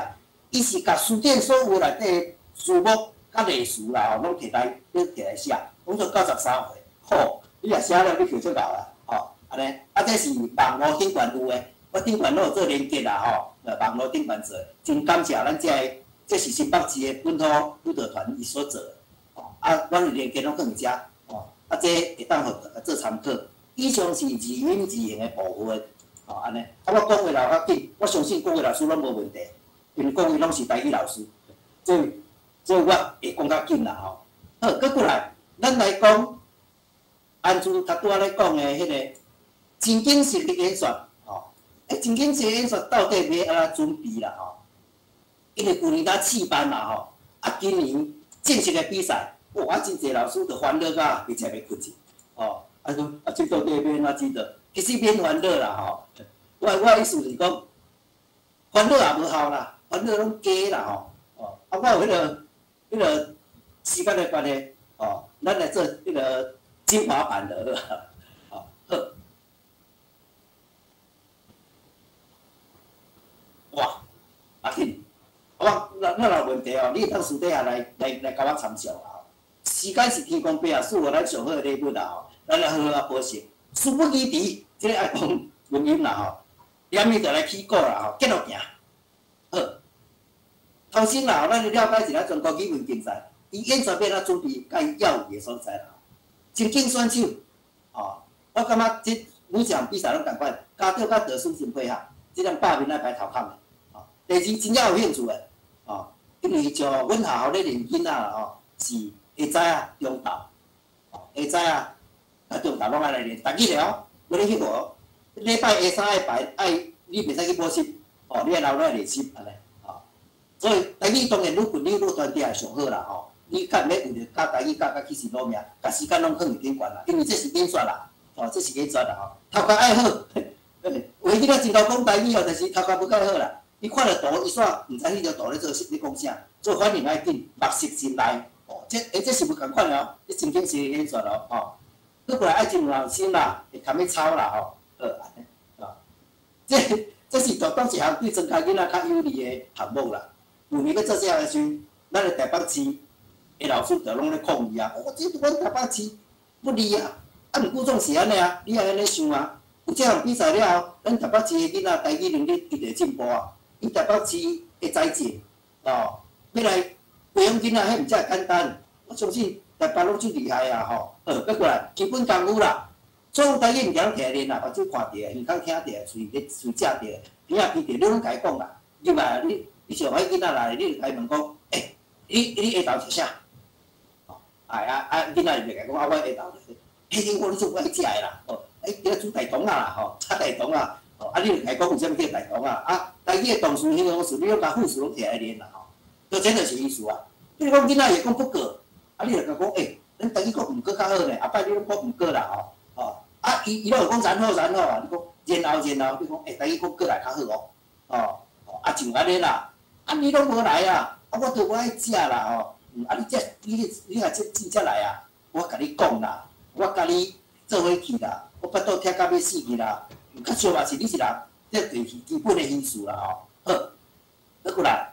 伊是共詞典所有內底詞目佮例詞啦吼，攏摕來攏摕來寫，講做93歲，吼，你若寫了，你就足𠢕啦，吼，按呢，啊，這是網路頂懸有的，我頂懸攏有做連結啦吼，網路頂懸做，真感謝咱這个，這是新北市的本土舞蹈團伊所做的，吼，啊，阮的連結攏放佇遮，吼，啊，這會當予大家做參考。以上是字音字形的部分，吼，按呢，啊，我講話若較緊，我相信各位老師攏無問題，因為各位攏是台語老師，所以所以我會講較緊啦吼。好，閣過來，咱來講，按怎頭拄仔咧講的彼個情景式的演說，吼，欸，情景式的演說到底欲按怎準備啦吼？因為舊年才試辦嘛吼，啊，今年正式的比賽，哇，啊，真濟老師就煩惱甲袂食袂睏去，吼，啊講啊，這到底欲按怎指導？其實免煩惱啦吼，我我意思是講，煩惱也無效啦，煩惱攏假啦吼，哦，啊，我有彼個彼個時間的關係，哦，咱來做彼個精華版的，好，好。哇，阿緊，我咱咱若有問題哦，你會當私底下來來來共我參詳啦吼。時間是天公伯啊，賜予咱上好的禮物啦吼，咱來好好啊保惜。事不宜遲，這個愛講錄音啦吼，連伊就來起鼓啦吼，繼續行。好，頭先啦，咱來了解一下全國語文競賽，伊演說欲按怎準備，佮伊要有的所在啦。情景選手，吼，我感覺這每一項比賽攏仝款，家長佮導師真配合，這點百面愛排頭殼的。吼，第二真正有興趣的，吼，因為像阮學校咧練囡仔啦吼，是下早啊、中晝，吼，下早啊、啊中晝攏愛來練，逐日的哦，無咧歇哦。禮拜下三愛排愛，你袂使去補習，吼，你愛留來練習按呢，吼。所以台語當然愈訓練愈專業上好啦，吼。你較毋免為著教台語教甲起心勞命，共時間攏囥佇頂懸啦，因為這是演說啦，吼，這是演說啦，吼。頭殼愛好，有的囡仔真𠢕講台語哦，但是頭殼無蓋好啦。伊看著圖，伊煞毋知彼張圖咧做咧講啥，所以反應愛緊，目色真來，哦，這欸這是無仝款的哦，這情景式的演說哦，吼。閣過來愛真有耐心啦，會堪欲操啦，吼，好按呢，吼。這這是當當一項對莊腳囡仔較有利的項目啦。舊年欲做這項的時陣，咱的台北市的老師就攏咧抗議啊！哦，這對阮台北市不利啊！啊，毋過總是按呢啊，你愛按呢想啊。有這項比賽了後，咱台北市的囡仔台語能力伊就會進步啊。伊台北市的才智，哦，欲來培養囡仔，彼毋才會簡單。我相信台北攏足厲害啊！吼，好，閣過來基本功夫啦，所有台語物件攏摕來練啦，目睭看著，耳孔聽著，喙咧喙食著，鼻仔鼻著，你攏共伊講啦。入來你你像彼囡仔來，你就共伊問講，欸，你你下晝食啥？哎啊啊！囡仔就會共講啊，我下晝就是嘿嘿，我你足愛食的啦，吼，欸，叫煮大腸仔啦，吼，炒大腸仔，吼，啊，你就共伊講為啥物叫大腸仔，啊，台語的動詞、形容詞，你攏共副詞攏提來練啦，吼，就這就是意思啊。比如講囡仔會講不過，啊，你就共講，欸，咱台語講毋過較好呢，後擺你攏講毋過啦，吼，吼，啊，伊伊攏會講然後然後啊，你講然後然後，你講，欸，台語講過來較好哦，吼，啊，就按呢啦，啊，你攏無來啊，啊，我都無愛食啦，吼，啊，你這你你若這真正來啊，我共你講啦。我共你做伙去啦，我腹肚疼甲欲死去啦，較少嘛是你一人，這就是基本的意思啦吼。好，倒過來，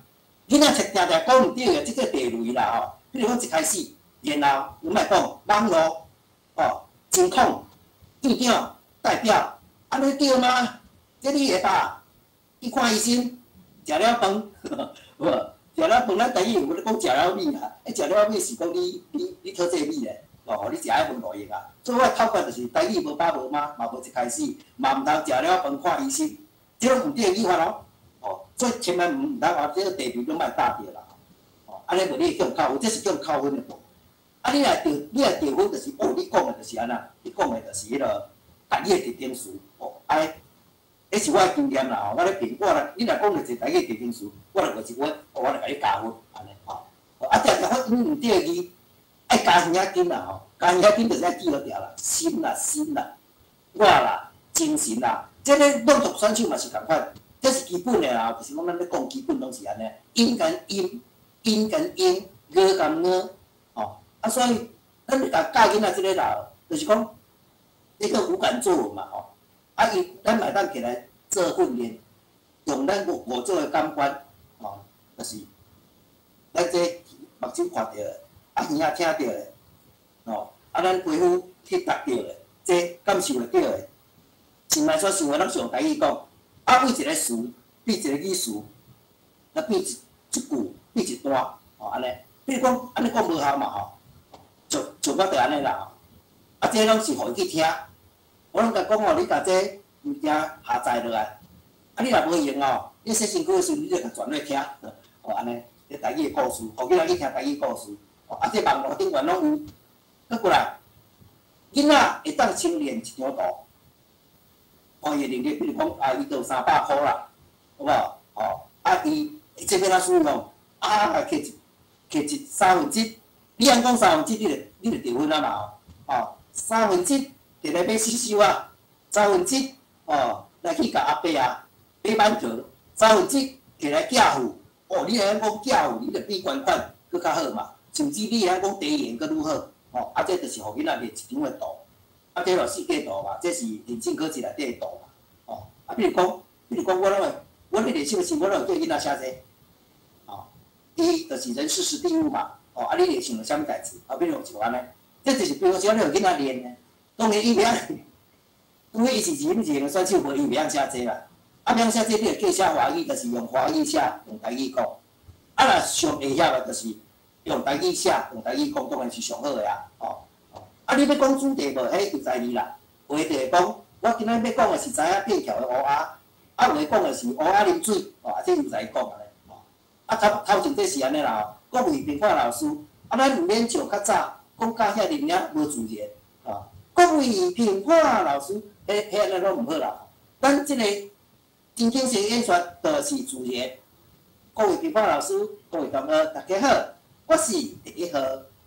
囡仔定定講毋對的，這個地雷啦吼。比如講一開始，然後阮來講網路，吼，情況，店長，代表，按呢對嗎？這你會吧？去看醫生，食了飯，有無？食了飯，咱台語有咧講食了米啦，欸，食了米是講你你你討這米咧。哦，你食彼份路用啊！所以我的口訣就是台語無爸無媽，嘛無一開始，嘛毋通食了飯看醫生，這攏毋對的語法哦。哦，所以千萬毋通話這個地雷攏莫搭著啦。哦，按呢無你會叫扣分，這是叫扣分的部分。啊，你若著你若著分就是，哦，你講的就是按怎，你講的就是彼個台語的特徵詞。哦，按呢，彼是我的經驗啦。吼，我咧評，我若你若講著一個台語特徵詞，我就50分，哦，我就共你加分，按呢吼。啊，定定發音毋對字。愛加耳仔筋啦吼，加耳仔筋就是愛記牢牢啦，心啦心啦，我啦精神啦，這個朗讀選手嘛是仝款，這是基本的啦，就是講咱咧講基本攏是按呢，音共音，音共音，語共語，吼，啊所以咱咧共教囡仔這個啦，就是講，這個五感作文嘛吼，啊伊咱嘛會當起來做訓練，用咱五五種的感官，吼，就是咱這目睭看著的。啊，耳仔聽著的，吼，啊，咱皮膚去觸著的，這感受會著的，心內所想的攏是用台語講。啊，對一個詞變一個語詞，啊，變一一句，變一段，吼，按呢。比如講，按呢講無效嘛，吼，就就我就按呢啦，啊，這攏是予伊去聽。我攏共講吼，你共這物件下載落來，啊，你若無閒哦，你洗身軀的時陣，你就共轉落聽，吼，按呢，這台語的故事，予囡仔去聽台語故事。啊，這網路頂懸攏有，閣過來，囡仔會當先練一張圖，看伊的能力，比如講啊，伊就有300箍啦，有無？吼，啊，伊這欲按怎使用？啊，摕一摕一三分之一，你按講三分之一，你就你就得分啊嘛，吼，三分之一摕來買刺繡啊，三分之一哦來去共阿伯啊買饅頭，三分之一摕來寄付，哦，你會曉講寄付，你就比捐款閣較好嘛。甚至你會曉講地緣閣愈好，吼，啊，這就是予囡仔練一張的圖，啊，這就設計圖嘛，這是認證考試內底的圖嘛，吼，啊，比如講，比如講，我攏會，我咧練習的時，我攏會叫囡仔寫這，吼，第一就是人事時地物嘛，吼，啊，你會想著啥物代誌，啊，比如像按呢，這就是比如說你予囡仔練的，當然伊袂曉，當然伊是字音字形的選手，無伊袂曉寫這啦，啊，袂曉寫這，你就叫寫華語，就是用華語寫，用台語講，啊，若上會曉的，就是。用台語寫，用台語講，當然是上好的啊！吼，啊，你欲講主題無？彼就在你啦。有的就會講，我今仔欲講的是知影變橋的烏鴉，啊，有的講的是烏鴉啉水，吼，啊，這由在講按呢。吼，啊，頭頭前這是按呢啦，吼，各位評判老師，啊，咱毋免像較早講甲遐爾爾無自然，吼，各位評判老師，彼彼按呢攏毋好啦。咱這個情景式演說就是自然。各位評判老師，各位同學，大家好。我是第一號，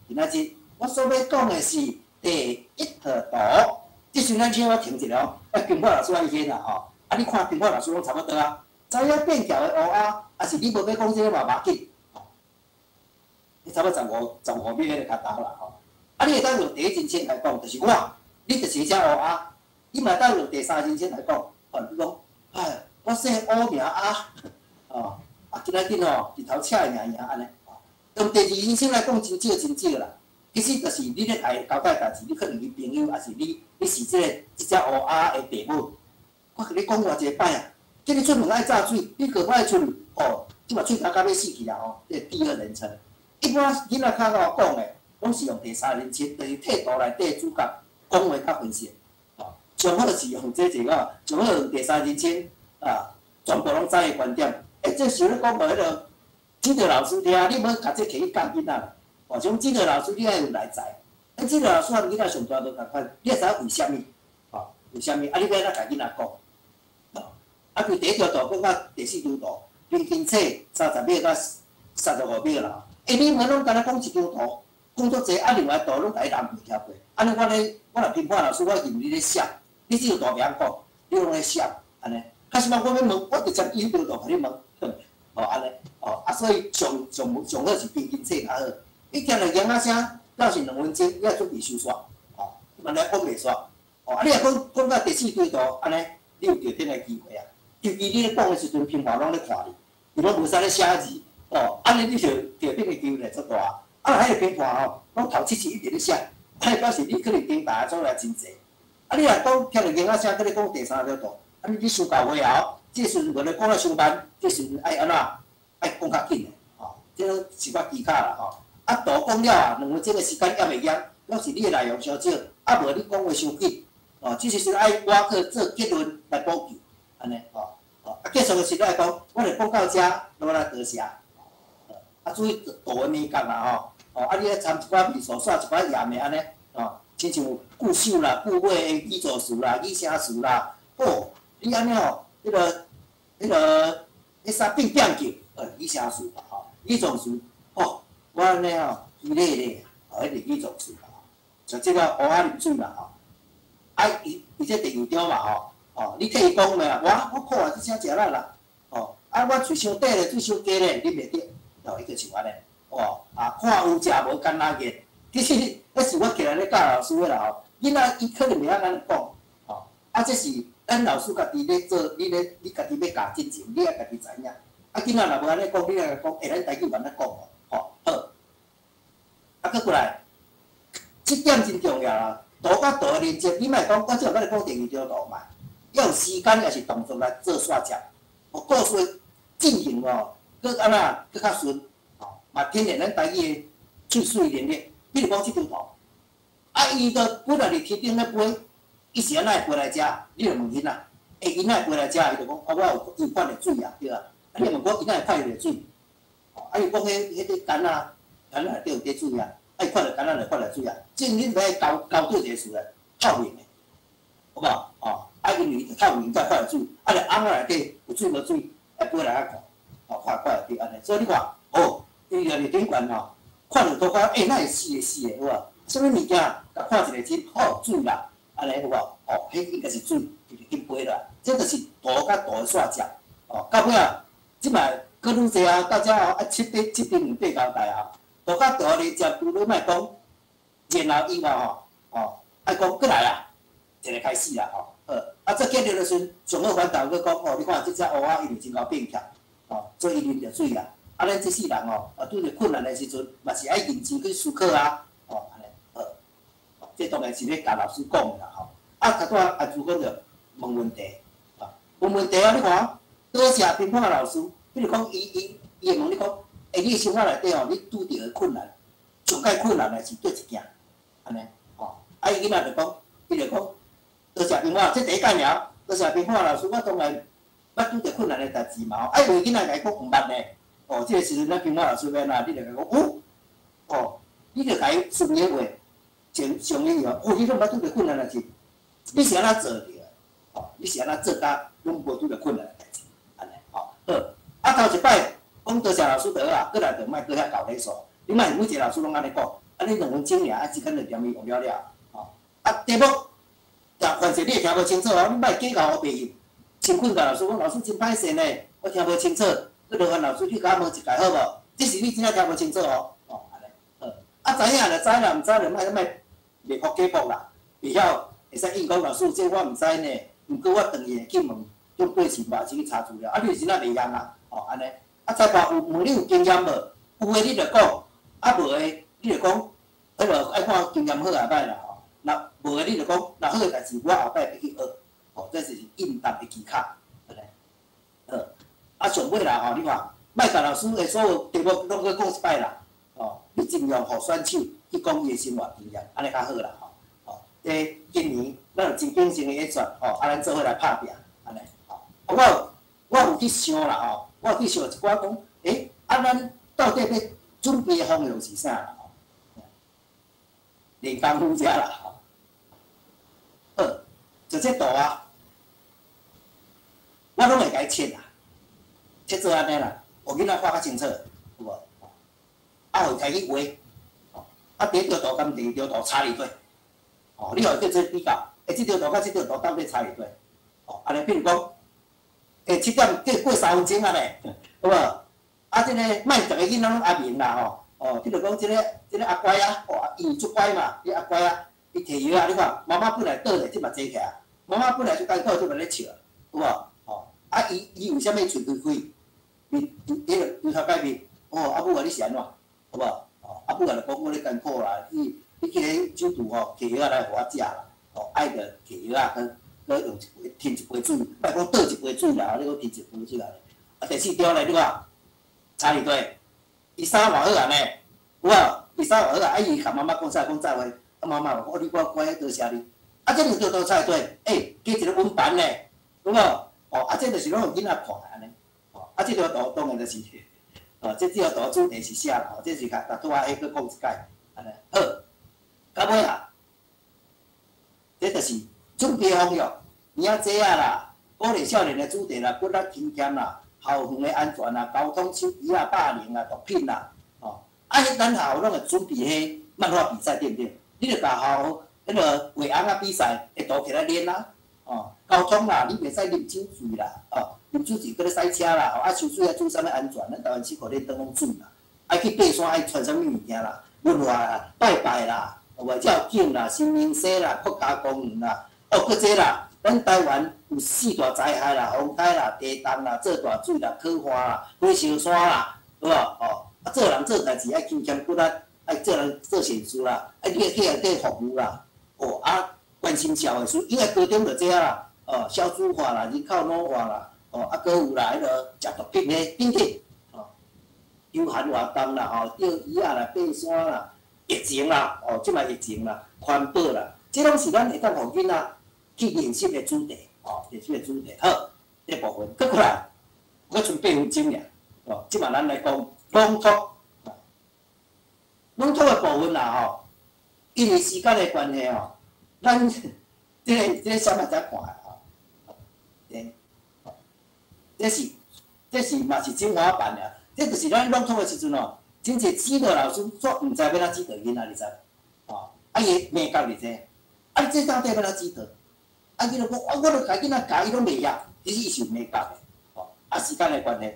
今仔日我所欲講的是第一號圖。這時咱請我停一下哦，啊，評判老師愛演啦吼。啊，你看評判老師攏差不多啊。知影變橋的烏鴉，抑是你無欲講這個嘛無要緊。你差不多15秒彼個較焦啦吼。啊，你會當用第一人稱來講，就是我，你就是彼隻烏鴉。你嘛會當用第三人稱來講，哦，你講，哎，我姓烏名鴉，哦，啊，今仔日吼日頭赤盈盈按呢。用第二人稱來講，真少真少啦。其實就是你咧共伊交代代誌，你可能伊朋友，抑是你，你是這個這隻烏鴉的父母。我共你講偌濟擺啊，叫你出門愛炸水，你閣無愛出去，吼，這嘛喙焦甲欲死去啊吼！這第二人稱。一般囡仔較好講的，攏是用第三人稱，就是替圖內底主角講話較分析。吼，上好是用這一個，上好用第三人稱啊，全部攏知的觀點。欸，這是咧講無彼個。指導老師聽，你莫共這摕去教囡仔啦。哦，像指導老師，你愛有內在，啊，這个老師和囡仔上大無仝款，你會知影為啥物？吼，為啥物？啊，你欲按怎共囡仔講？啊，對第一張圖講到第四張圖，平均冊30秒到35秒啦。欸，你們攏干焦講一張圖，講足濟，啊，另外圖攏共伊人袂聽過。按呢，我咧，我若評判老師，我認為你咧寫，你這張圖袂曉講，你攏咧寫，按呢。較什麼？我欲問，我直接伊彼張圖共你問，吼，按呢，吼，啊，所以上上上好是平均冊較好。你聽著囡仔聲，到是2分鐘，你愛準備收煞，吼，嘛來講袂煞，吼，啊，你若講講到第四張圖，按呢，你有著天的機會啊。尤其你咧講的時陣，評判攏咧看你，伊攏無啥咧寫字，哦，按呢你就著頂的機會就足大。啊，彼个評判吼，攏頭七七一直咧寫，按呢表示你可能頂台的所在真濟。啊，你若講聽著囡仔聲，閣咧講第三張圖，啊，你傷厚話啊，這時陣無咧講得傷慢，這時陣愛按怎？愛講較緊的，吼，這攏是寡技巧啦，吼。啊，圖講了啊，2分鐘的時間猶袂湮，表示你的內容傷少，啊無你講話傷緊，哦，這時陣愛倚靠做結論來補救，按呢，吼，吼，啊，結束的時陣愛講，我著講到遮，我來多謝，啊，注意圖的美感啦，吼，哦，啊，你愛摻一寡味素，刷一寡鹽的按呢，吼，親像句首啦、句尾的語助詞啦、擬聲詞啦，哦，你按呢吼，彼啥變變句，擬聲詞啦，吼，語助詞，哦。我按呢吼，虛咧咧，哦，彼個語助詞啦，像這個烏仔啉水啦，吼，啊，伊伊這第二張嘛，吼，哦，你替伊講咩啊？我看這聲食力啦，哦，啊，我喙傷短咧，喙傷低咧，啉袂著，哦，伊就是按呢，哦，啊，看有食無干焦熱，其實彼是我起來咧教老師的啦，吼，囡仔伊可能袂曉按呢講，吼，啊，這是咱老師家己咧做，你咧你家己欲教進前，你愛家己知影，啊，囡仔若無按呢講，你愛講，欸，咱台語嘛按呢講哦，吼，好。啊，閣過來，這點真重要啦。圖佮圖的連接，你莫講，我這有甲你講第二張圖嘛，要有時間抑是動作來做煞接，哦，故事進行哦，閣按怎閣較順，吼，嘛天然咱台語的喙齒能力。比如講這張圖，啊，伊都本來佇天頂咧飛，伊是按怎會飛來遮？你就問囡仔，欸，伊哪會飛來遮？伊就講，啊，我有伊有看著水啊，對啊。啊，你問講伊哪會看著水？啊，伊講彼個桿仔，桿仔內底有滴水啊。啊，伊看著桿仔就看著水啊。這恁欲交交對一個詞來，透明的，有無？哦，啊，因為透明才看著水，啊，若甕仔內底有水無水，愛飛來遐看，哦，看看會著按呢。所以你看，哦，伊掠佇頂懸吼，看著塗跤，欸，哪會死的死的，有無？啥物物件？共看一下真，好水啦，按呢有無？哦，彼應該是水，就緊飛啦。這就是圖佮圖的煞接，哦，到尾仔，這擺閣愈濟啊，到遮哦，啊，七八七點兩八交代啊。圖佮圖連接，除了莫講，然後以外吼，哦，愛講閣來啊，一個開始啦，吼，好，啊，這結論的時陣，上好反頭閣講，哦，你看這隻烏仔伊就真𠢕變巧，哦，所以伊啉著水啦。啊，咱這世人吼，啊，拄著困難的時陣，嘛是愛認真去思考啊，哦，按呢，好，這當然是咧共老師講的啦，吼。啊，頭拄仔阿朱講著問問題，啊，問問題啊，你看，多謝評判老師，比如講，伊伊伊會問你講，欸，你的生活內底吼，你拄著的困難，上蓋困難的是佗一件，按呢，吼，啊，伊囡仔就講，比如講，多謝評判，這第一擺爾，多謝評判老師，我當然捌拄著困難的代誌嘛，吼，啊，有的囡仔共伊講毋捌呢，哦，這個時陣咱評判老師欲按怎，你就共伊講，哦，哦，你就共伊順伊話，上上伊話，哦，你攏毋捌拄著困難的代誌，你是按怎做著的？哦，你是按怎做甲攏無拄著困難的代誌？按呢，吼，好，啊，頭一擺講多謝老師就好啊，閣來就莫閣遐厚禮數，你莫每一個老師攏按呢講，啊，你2分鐘爾，啊，時間就踮伊用了了，吼，啊，題目，凡是你會聽無清楚哦，你莫計較烏白去，真困共老師講，老師真歹勢呢，我聽無清楚，閣勞煩老師你共我問一擺好無？這是你真正聽無清楚哦，哦，按呢，好，啊，知影就知啦，毋知就莫莫袂服假服啦，袂曉會使應講老師，這我毋知呢，毋過我轉去會去問，用過去嘛是去查資料，啊，你是真正袂曉啊，哦，按呢，啊，裁判有問你有經驗無？有的你就講，啊，無的你就講，彼個愛看經驗好抑歹啦吼。若無的你就講，若好的代誌我後擺欲去學，吼，這就是應答的技巧，對不對？好，啊，上尾啦吼，你看，莫共老師的所有題目攏閣講一擺啦，吼，你盡量予選手去講伊的生活經驗，按呢較好啦吼。吼，這今年咱有真謹慎的演算，吼，啊，咱做伙來拍拚，按呢，吼。我我有去想啦吼，我有去想一寡講，欸，啊，咱到底欲準備的方向是啥啦？吼。練功夫遮啦吼。好，就這圖啊，我攏會共伊切啦，切做按呢啦，予囡仔看較清楚，有無？啊，予伊家己畫，啊，第一張圖佮第二張圖差佇佗，哦，你予伊做比較，欸，這張圖佮這張圖到底差佇佗？哦，按呢，比如講，欸，7點過過3分鐘啊咧，有無？啊，這個莫逐个囡仔攏阿明啦吼，哦，比如講這個阿乖啊，哦，伊足乖嘛，這阿乖啊，伊摕藥啊，你看，媽媽本來倒咧，這嘛坐起來，媽媽本來足艱苦，這嘛咧笑，有無？哦，啊，伊伊為啥物喙開開？面彼個牛頭改面，哦，阿母啊，你是按怎？有無？哦，阿母啊，就講我咧艱苦啦，你你去彼酒櫥吼，摕藥仔來予我食啦，哦，愛著摕藥仔，閣用一杯，添一杯水，莫講倒一杯水啦，你講添一杯水來。啊，第四張咧，你看，差佇佗，伊衫偌好啊呢，有無？伊衫偌好啊，啊伊共媽媽講啥？講早話，啊媽媽話，哦，你我乖，多謝你。啊，這兩張圖差佇佗，欸，加一個溫板呢，有無？哦，啊，這就是攏予囡仔看按呢。哦，啊，這張圖當然就是，哦，這張圖主題是啥啦？這是共拄仔彼閣講一擺，按呢好。到尾啊，這就是準備方向，領這仔啦，鼓勵少年的主題啦，骨力勤儉啦，校園的安全啦，交通手機啊、霸凌啊、毒品啦，哦，啊，彼咱學校攏會準備彼漫畫比賽對毋對？你著共學校彼個畫翁仔比賽的圖摕來練啊，哦，交通啦，你袂使啉酒醉啦，哦，啉酒醉閣咧駛車啦，哦，啊，泅水愛注意啥物安全？咱台灣市庫咧當攏水啦，愛去爬山愛穿啥物物件啦？文化啦，拜拜啦，有無？照鏡啦，新明星啦，國家公園啦，哦，閣這啦，咱台灣有四大災害啦，風災啦、地動啦、做大水啦、雪旱啦、火燒山啦，對無？哦，啊，做人做代誌愛勤儉骨力，愛做人做善事啦，愛去去內底服務啦，哦，啊，關心社會事，因為高中就這啊啦，哦，少子化啦，人口老化啦，哦，啊，閣有啦，彼個食毒品的等等，哦，休閒活動啦，吼，釣魚仔啦，爬山啦，疫情啦，哦，這擺疫情啦，環保啦，這攏是咱會當予囡仔去認識的主題，哦，認識的主題。好，這部分閣過來，閣賰8分鐘爾，哦，這擺咱來講朗讀，朗讀的部分啦，吼，因為時間的關係吼，咱這個啥物才看的吼，這是嘛是精華版的，這就是咱朗讀的時陣吼，真濟指導老師煞毋知欲按怎指導囡仔，你知無？哦，啊伊眉角佇這，啊你這到底欲按怎指導？啊伊就講，啊我著共囡仔教，伊攏袂曉，其實伊是有眉角的，吼，啊時間的關係，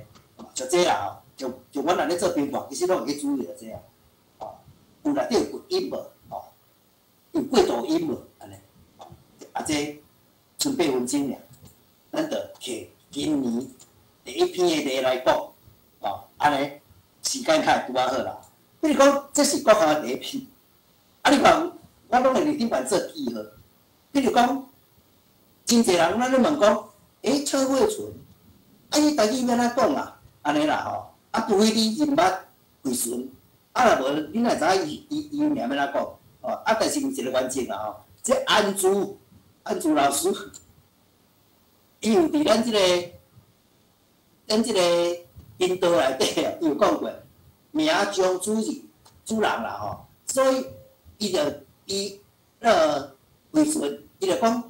就這啦吼，就就阮若咧做評判，其實攏會去注意著這啊，吼，有內底有讀音無？吼，有過度音無？按呢，啊這賰8分鐘爾，咱就摕今年第一篇的例來講，吼，按呢時間較會拄仔好啦。比如講，這是國校的第一篇，啊你看，我攏會佇頂懸做記號。比如講，真濟人咱咧問講，欸，蔡慧純，啊伊台語欲按怎講啊？按呢啦吼，啊除非你認捌慧純，啊若無你哪會知影伊伊伊名欲按怎講？哦，啊但是有一個原則啦吼，這安珠安珠老師，伊有佇咱這個頻道內底啊，伊有講過，名將主人主人啦吼，所以伊就伊那個慧純，伊就講，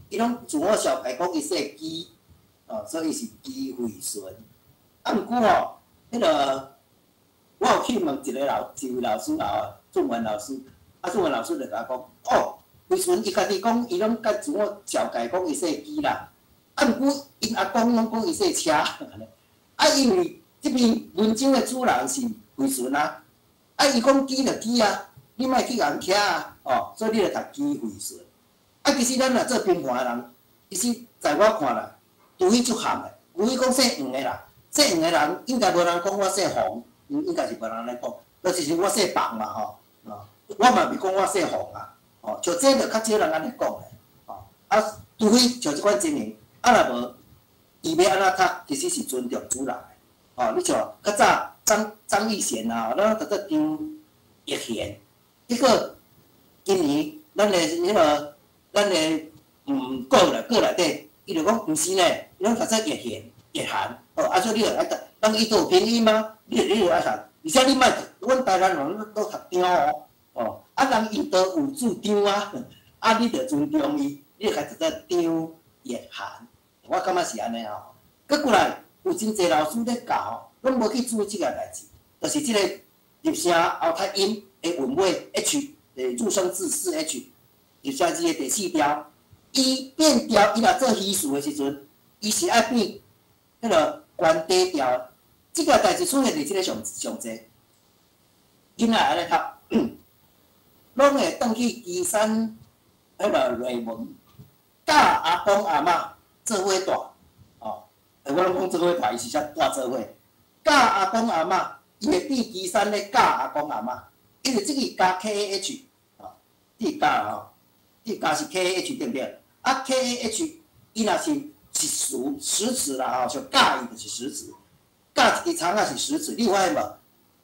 伊攏自我紹介講伊姓姬，哦，所以是姬慧純。啊，毋過吼，彼個我有去問一位老師啊，鄭文老師，啊，鄭文老師就共我講，哦，慧純伊家己講，伊攏佮自我紹介講伊姓姬啦，啊，毋過𪜶阿公攏講伊姓車，啊，因為這篇文章的主人是慧純啊，啊，伊講姬就姬啊，你莫去共拆啊，哦，所以你就讀姬慧純。啊，其實咱若做評判的人，其實在我看來，除非足含的，除非講姓黃的啦，姓黃的人應該無人講我姓洪，應該是無人按呢講，就是我姓彭嘛吼，哦，我嘛袂講我姓洪啊，哦，像這就較少人按呢講的，哦，啊，除非像這款情形，啊若無，伊欲按怎讀，其實是尊重主人的，哦，你像較早張張藝賢啊，咱讀做張譯賢，結果今年咱的彼個咱的稿內稿內底，伊就講毋是呢，伊攏讀做譯賢譯涵，哦，啊所以你就愛讀，人伊都有拼音嗎？你就愛讀，而且你莫，阮台南人攏讀張哦，哦，啊，人𪜶都有主張啊，啊，你著尊重伊，你就共讀做張葉涵。我感覺是按呢吼。閣過來有真濟老師咧教，攏無去注意這個代誌，就是這個入聲後讀音的韻尾 H，入聲字4H，入聲字的第四調，伊變調，伊若做虛詞的時陣，伊是愛變彼個懸低調。這個代誌出現佇這个上上濟，囡仔按呢讀，攏會轉去岐山彼个內門，佮阿公阿嬤做伙蹛，哦，我攏講做伙蹛，伊是寫蹛做伙，佮阿公阿嬤，伊會變岐山咧佮阿公阿嬤，因為這個加 K A H，哦，這個加吼，這個加是 K A H 對毋對？啊 K A H，伊若是是詞實詞啦吼，像佮伊就是實詞。佮一支蔥仔是實詞，你有發現無？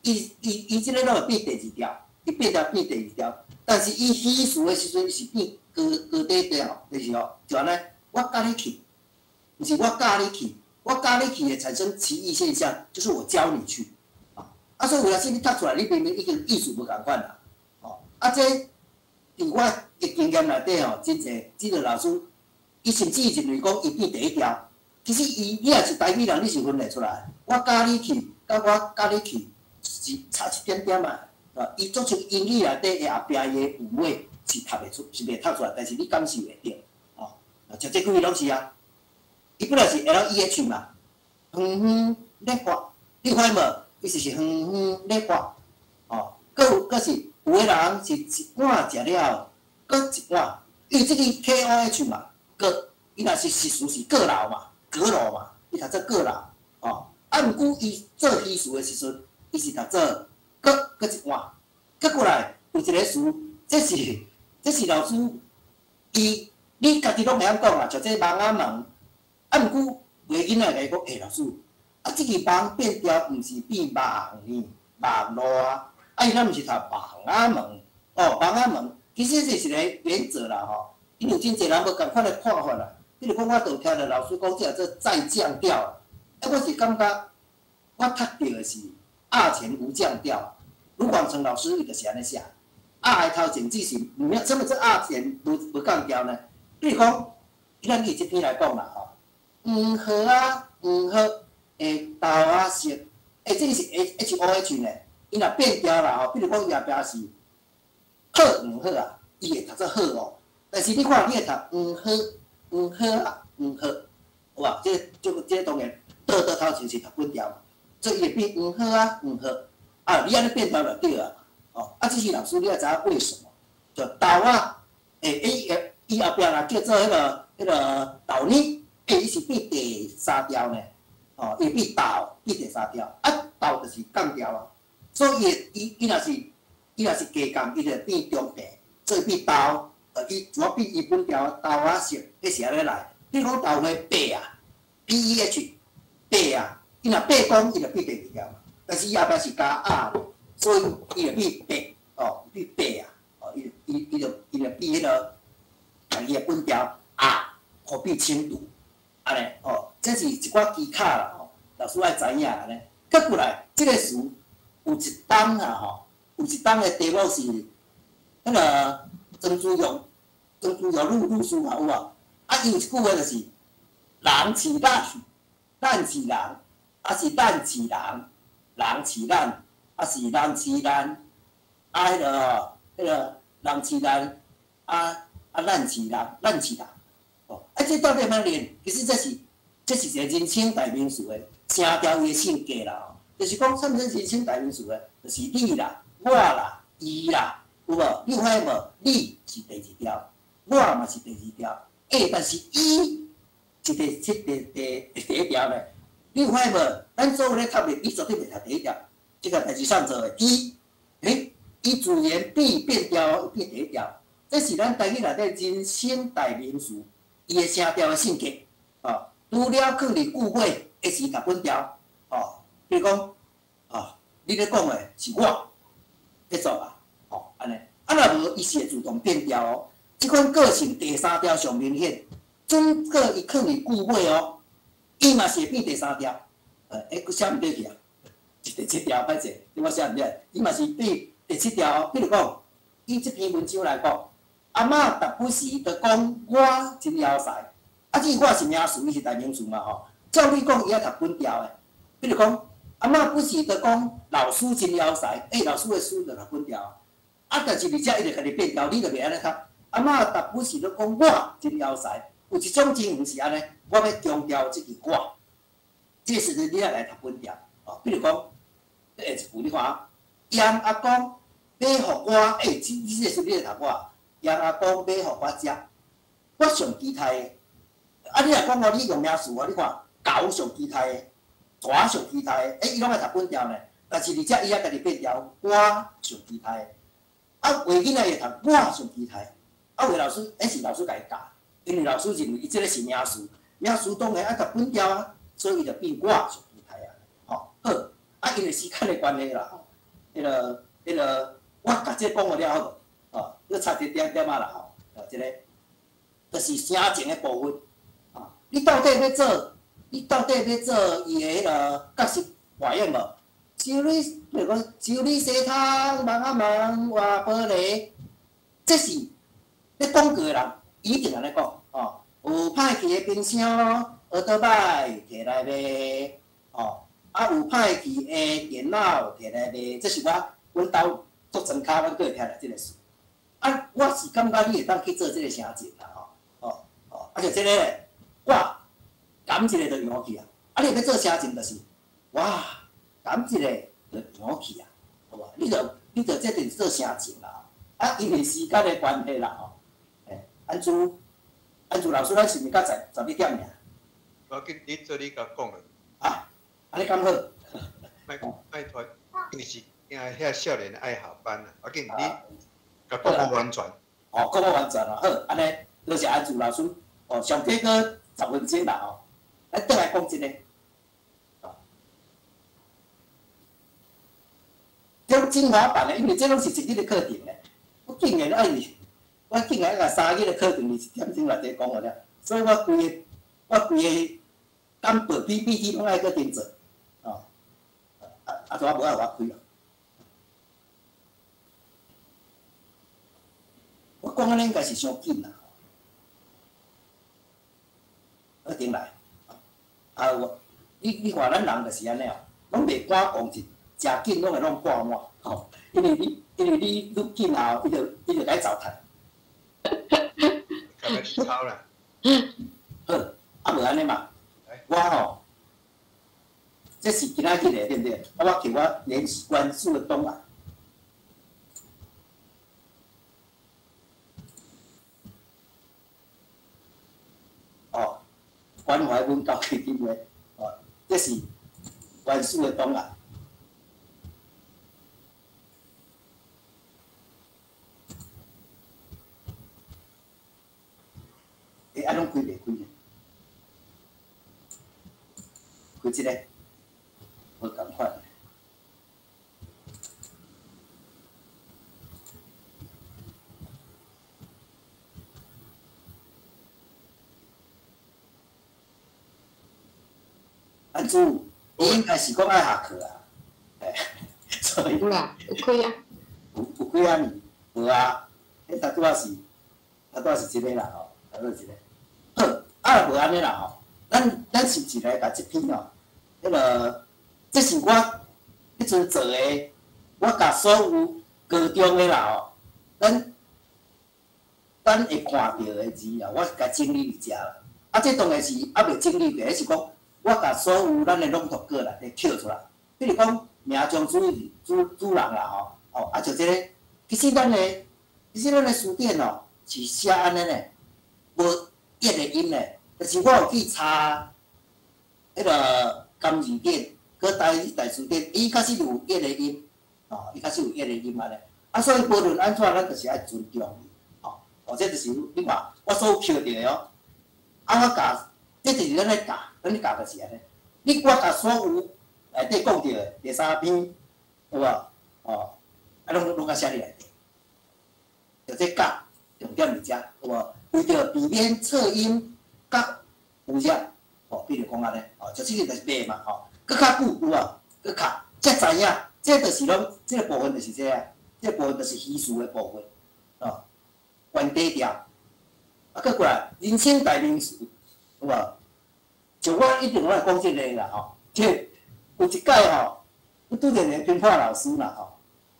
伊這个攏會變第二調，伊變調變第二調，但是伊虛詞的時陣是變高高低調，就是吼，就按呢，我佮你去，毋是我教你去，我教你去會產生歧義現象，就是我教你去，啊，啊，所以有陣時你讀出來，你明明已經意思無仝款啦，哦，啊，這佇我的經驗內底吼，真濟這個老師，伊甚至認為講伊變第一調。其實伊，你若是台語人，你是分會出來。我教你去，佮我教你去是差一點點啊。啊，伊做出英語內底的後壁伊的韻尾是讀袂出，是袂讀出來，但是你感受會著。哦，啊，像這幾位攏是啊。伊本來是 L E H 嘛，遠遠咧發，你發現無？伊就是遠遠咧發。哦，閣有閣是有的人是一碗食了，閣一碗，因為這個 K O H 嘛，閣伊若是實詞是閣樓嘛。閣樓嘛，伊讀做閣樓，哦，啊，毋過伊做虛詞的時陣，伊是讀做閣閣一碗，閣過來有一個詞，這是老師，伊你家己攏會曉講啦，像這網仔門，啊，毋過有的囡仔會共伊講，欸，老師，啊，這個網變調毋是變網呢，網路啊，啊，伊若毋是讀網仔門，哦，網仔門，其實這是一個原則啦，吼，因為有真濟人無仝款的看法啦。比如講，我就聽著老師講，這叫做再降調。啊，我是感覺我讀著的是鴨前無降調。盧廣成老師伊就是按呢寫，鴨的頭前只是毋曉，啥物做鴨前無降調呢？比如講，咱以這篇來講啦，吼，黃河啊，黃河的豆仔色，欸，這個是 H O H 呢？伊若變調啦，吼，比如講伊後壁是好黃好啊，伊會讀做好哦。但是你看，你會讀黃河。黃河啊，黃河，有無？這個、這個、這個當然，倒倒頭前是讀本調，所以伊會變黃河啊，黃河。啊，你按呢變調就對啊。哦，啊，只是老師你愛知影為什麼？就豆仔，欸，伊伊後壁若叫做彼個豆泥，欸，伊是變第三調呢。哦，伊變豆變第三調，啊，豆就是降調啊。所以伊伊若是加降，伊就變中平，所以變豆。伊主要變伊本調豆仔色，彼是按呢來。比如講豆花白啊，P E H 白啊，伊若白講，伊就變第二調嘛。但是伊後壁是加鴨，所以伊就變白，哦，變白啊，哦，伊就變彼個家己的本調鴨，予變輕濁，按呢，哦，這是一寡技巧啦，吼，老師愛知影按呢。閣過來，這個詞有一當啊，吼，有一當的題目是彼個曾子玉。曾子玉律師嘛有無？啊，伊有一句話就是：人飼咱，咱飼人，啊是咱飼人，人飼咱，啊是人飼咱，啊彼个吼，彼个人飼咱，啊咱飼人，咱飼人，哦，啊這到底按怎念？其實這是一個人稱代名詞的聲調伊的性格啦，吼，就是講啥物人稱代名詞的，就是你啦、我啦、伊啦，有無？你有發現無？你是第二調。我嘛是第二調，欸，但是伊是第七、第一調呢。你有發現無？咱所有咧讀的，伊絕對袂讀第一調。這個代誌上做的，伊，欸，伊自然變調，變第一調。這是咱台語內底人稱代名詞，伊的聲調的性格。哦，除了囥佇句尾，會是讀本調。哦，比如講，哦，你咧講的是我，結束啊，哦，按呢，啊若無，伊是會自動變調哦。這款個性第三調上明顯，準閣伊囥佇句尾哦，伊嘛是會變第三調。欸，閣寫毋對去啊？是第七調，歹勢，你我寫毋對，伊嘛是變第七調。比如講，以這篇文章來講，阿嬤逐不時就講我真枵才，啊，這我是名詞，伊是代名詞嘛吼。照理講，伊愛讀本調的。比如講，阿嬤不時就講老師真枵才，欸，老師的師就讀本調。啊，但是佇遮伊就家己變調，你就袂按呢讀。阿嬤逐不時就講我真枵才，有一種情形是按呢，我欲強調這句我，這時陣你愛來讀本調。哦，比如講，下一句你看，楊阿公買予我，欸，你這時陣你來讀我，楊阿公買予我食，我上期待的。啊，你若講哦，你用名詞哦，你看狗上期待的，蛇上期待的，欸，伊攏愛讀本調呢。但是佇遮伊愛家己變調，我上期待的。啊，有的囡仔會讀我上期待，啊，有的老師，彼是老師共伊教，因為老師認為伊這个是名詞，名詞當然愛讀本調啊，所以伊就變我上期待啊，吼，好，啊，因為時間的關係啦，吼，彼个，我共這講予了好無？哦，你插一點點仔啦，吼，哦，這个，就是聲情的部分，啊，你到底欲做，你到底欲做伊的彼个角色扮演無？修理，比如講，修理洗窗，忙啊忙，活玻璃，這是咧廣告的人，伊一定按呢講，哦，有歹去的冰箱，歐多擺摕來賣，哦，啊有歹去的電腦摕來賣，這是我阮兜足莊跤，阮閣會聽著這个事。啊，我是感覺你會當去做這个聲情啦，吼，哦，哦，啊就這个，我含一个就贏去啊，啊你欲做聲情就是，哇。含一个就贏去啊，好無？你著這就是做聲情啦。啊，因為時間的關係啦，吼。欸，安祖老師，咱是毋是到11點爾？無要緊，你做你共講啦。啊，按呢敢好？莫莫拖，因為是驚遐少年愛下班啊。無要緊，你共講無完全。哦，講無完全哦，好，按呢多謝安祖老師。哦，上底閣10分鐘啦，吼。咱轉來講這个。這種精華版的，因為這攏是一日的課程咧。我竟然愛共3日的課程，佇一點鐘內底講予了，所以我規個簡報 PPT 攏愛閣重做，哦，啊，拄仔無愛予我開哦。我講按呢應該是傷緊啦。好，轉來，啊，我，你看咱人就是按呢哦，攏袂敢講一。誠緊攏會攏掛滿，吼，因為你愈緊後，伊就共糟蹋。共你抄啦。好，啊無按呢嘛，我吼，這是今仔日的，對毋對？啊，我摕我連關注的檔案。哦，關懷阮教基金會，哦，這是原始的檔案。欸，啊，攏開袂開呢？開這个，無仝款。安祖，你應該是講愛下課啊？欸，所以有啦，有開啊。有開啊？無啊？彼拄仔是這个啦吼。拄仔一个，好，啊，無按呢啦吼，咱是毋是來共這篇吼？彼个，這是我彼陣做的，我共所有高中的啦吼，咱會看著的字啊，我共整理佇遮啦。啊，這當然是猶未整理過，彼是講我共所有咱的朗讀稿內底抾出來。比如講名將主人啦吼，哦，啊就這个，其實咱的詞典哦是寫按呢呢。無一个音咧，就是我有去查彼个金字典，閣台語大辭典，伊確實有一个音，哦，伊確實有一个音按呢。啊，所以無論按怎，咱就是愛尊重伊，哦，哦，這就是你看我所有抾著的哦。啊，我共，這就是咱咧教，咱咧教就是按呢。你我共所有內底講著的第三篇，有無？哦，啊，攏共寫佇內底，就這教重點佇遮，有無？為著避免錯音佮誤解，哦，比如講按呢，哦，就這個就是白嘛，吼，閣較久有無？閣較才知影，這就是攏這個部分就是這个，這個部分就是虛詞的部分，懸低調。啊，閣過來人稱代名詞，有無？像我一定我會講這个啦吼，這有一擺吼，我拄著一个評判老師啦吼，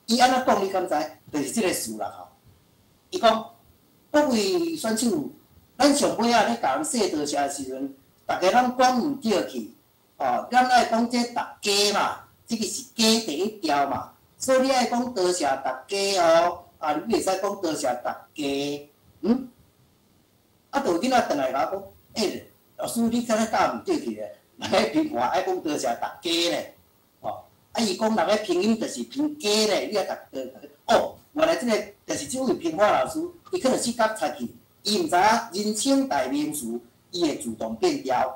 伊按怎講你敢知？就是這个詞啦吼。伊講各位選手，咱上尾仔咧共人說多謝的時陣，逐家攏講毋對去，哦，咱愛講這逐家嘛，這个是家第一調嘛，所以你愛講多謝逐家哦，啊，你袂使講多謝逐家，嗯？啊，就有囡仔轉來共我講，欸，老師你敢若教毋對去咧？人咧評判愛講多謝逐家咧，哦，啊，伊講人咧拼音就是拼家咧，你愛讀哦，原來這个就是這位評判老師，伊可能是覺察去，伊毋知影人稱代名詞，伊會自動變調，